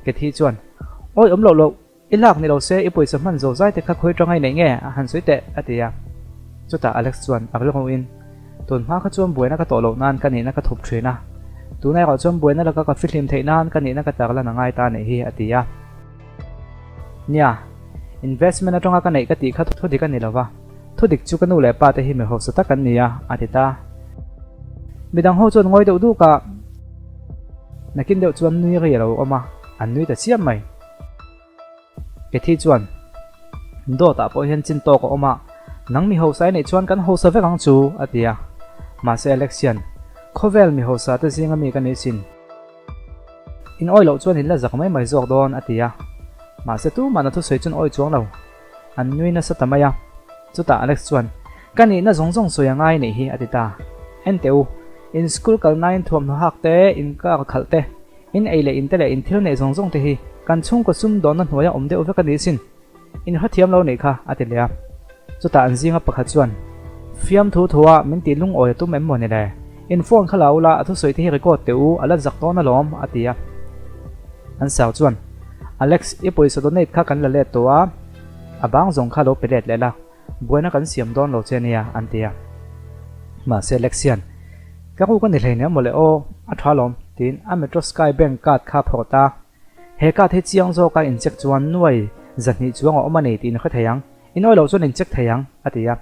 Cathy chuan, Awi awm loh loh. I lak ni lo se i pawisa hman zo zai te kha khawi tanga i neih nge a han sawi teh a ti a. Chutah Alex chuan a rilru in, Tun hma kha chuan buaina ka tawh loh nan ka nihna ka thup thin a, tuna erawh chuan buaina laka ka fihlim theih nan ka nihna ka tarlan a ngai ta anih hi a ti a. Nia, investment atanga ka neih ka tih kha thudik a ni lo va, thudik chu ka nu leh pa te hi mi hausa tak an ni a a ti ta. Midang ho chuan ngawi deuh duk a, nakin deuh chuan nui ri a lo awm a, an nui ta chiam mai. Cathy chuan, Dawtah pawh hian chin tawk a awm a, nang mi hausa i neih chuan kan hausa vek ang chu, a ti a. Mahse Alex hian, Khawvel mi hausa te zinga mi ka ni sin. In awi loh chuan in la zak mai mai zawk dawn, a ti a. Mahse tumah na thusawi chuan awi chuang lo. An nui nasa ta mai a. Chutah Alex chuan, Ka nihna zawng zawng sawi a ngai nih hi, a ti ta. En teh u, in school kalnain thuamhnaw hak te, in car khalh te, In ei leh in te leh in thil neih zawng zawng te hi kan chhungkaw sumdawnna hnuaia awm deuh vek a ni sin. In hrethiam lo nih kha, a ti leh a. Chutah an zinga pakhat chuan, Fiamthu thua min tih lungawi a tum em maw ni le? In phone kha la ula a thusawi te hi record teh u, a la zak dawn alawm, a ti a. An sar chuan, Alex, i pawisa donate kha kan la let tawh a, a bang zawng kha lo pe let leh la, Buaina kan siam dawn lo che nia, an ti a. Mahse Lex hian, Ka ruk a ni hleinem mawle aw, a tha lawm, tiin a Metro Sky Bank card kha a phawrh ta. He card hi chiang zawka in check chuan nuai 200 chuang a awm a ni tiin hre thei ang, in awi loh chuan in check thei ang, a ti a.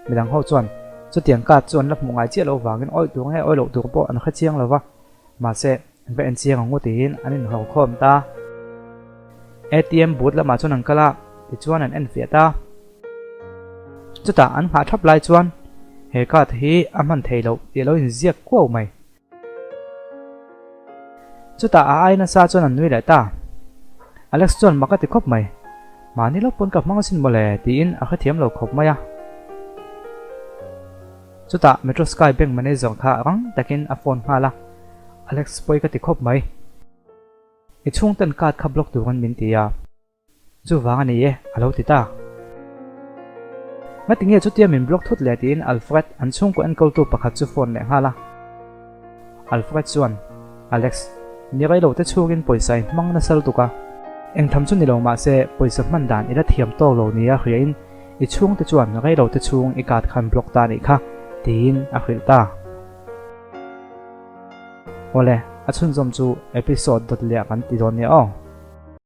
Midang ho chuan chutiang card chu an la hmuh ngai chiah loh vangin awi tur nge awi loh tur pawh an hre chiang lo va. Mahse, va en chiang ang u tiin an inhawr khawm ta. ATM booth lamah chuan an kal a, tichuan an en fiah ta. Chutah an nghah thap lai chuan he card hi a hman thei loh tih a lo inziak kuau mai. Chutah a ai nasa chuan an nui leh ta. Alex chuan mak a ti khawp mai. Mahni lawk pawn ka hmang asin mawle tiin a hrethiam lo khawp mai a. Chutah Metro Sky Bank manager kha rang takin a phone nghal a, Alex pawi ka ti khawp mai. I chhungten card kha block turin min ti a, chuvang a ni e, a lo ti ta. Ngati nge chutia min block thut leh tiin Alfred an chhungkaw enkawltu pakhat chu phone leh nghal a. Alfred chuan, Alex, ni rei lo te chhungin pawisa i hmang nasa lutuk a, engtham chu ni lo mahse pawisa hman dan i la thiam tawk lo nia hriain I chhungte chuan reilote chhung i card khan block ta nih kha, tiin a hrilh ta. Awle, a chhunzawm chu episode dawt leh ah kan ti dawn nia aw.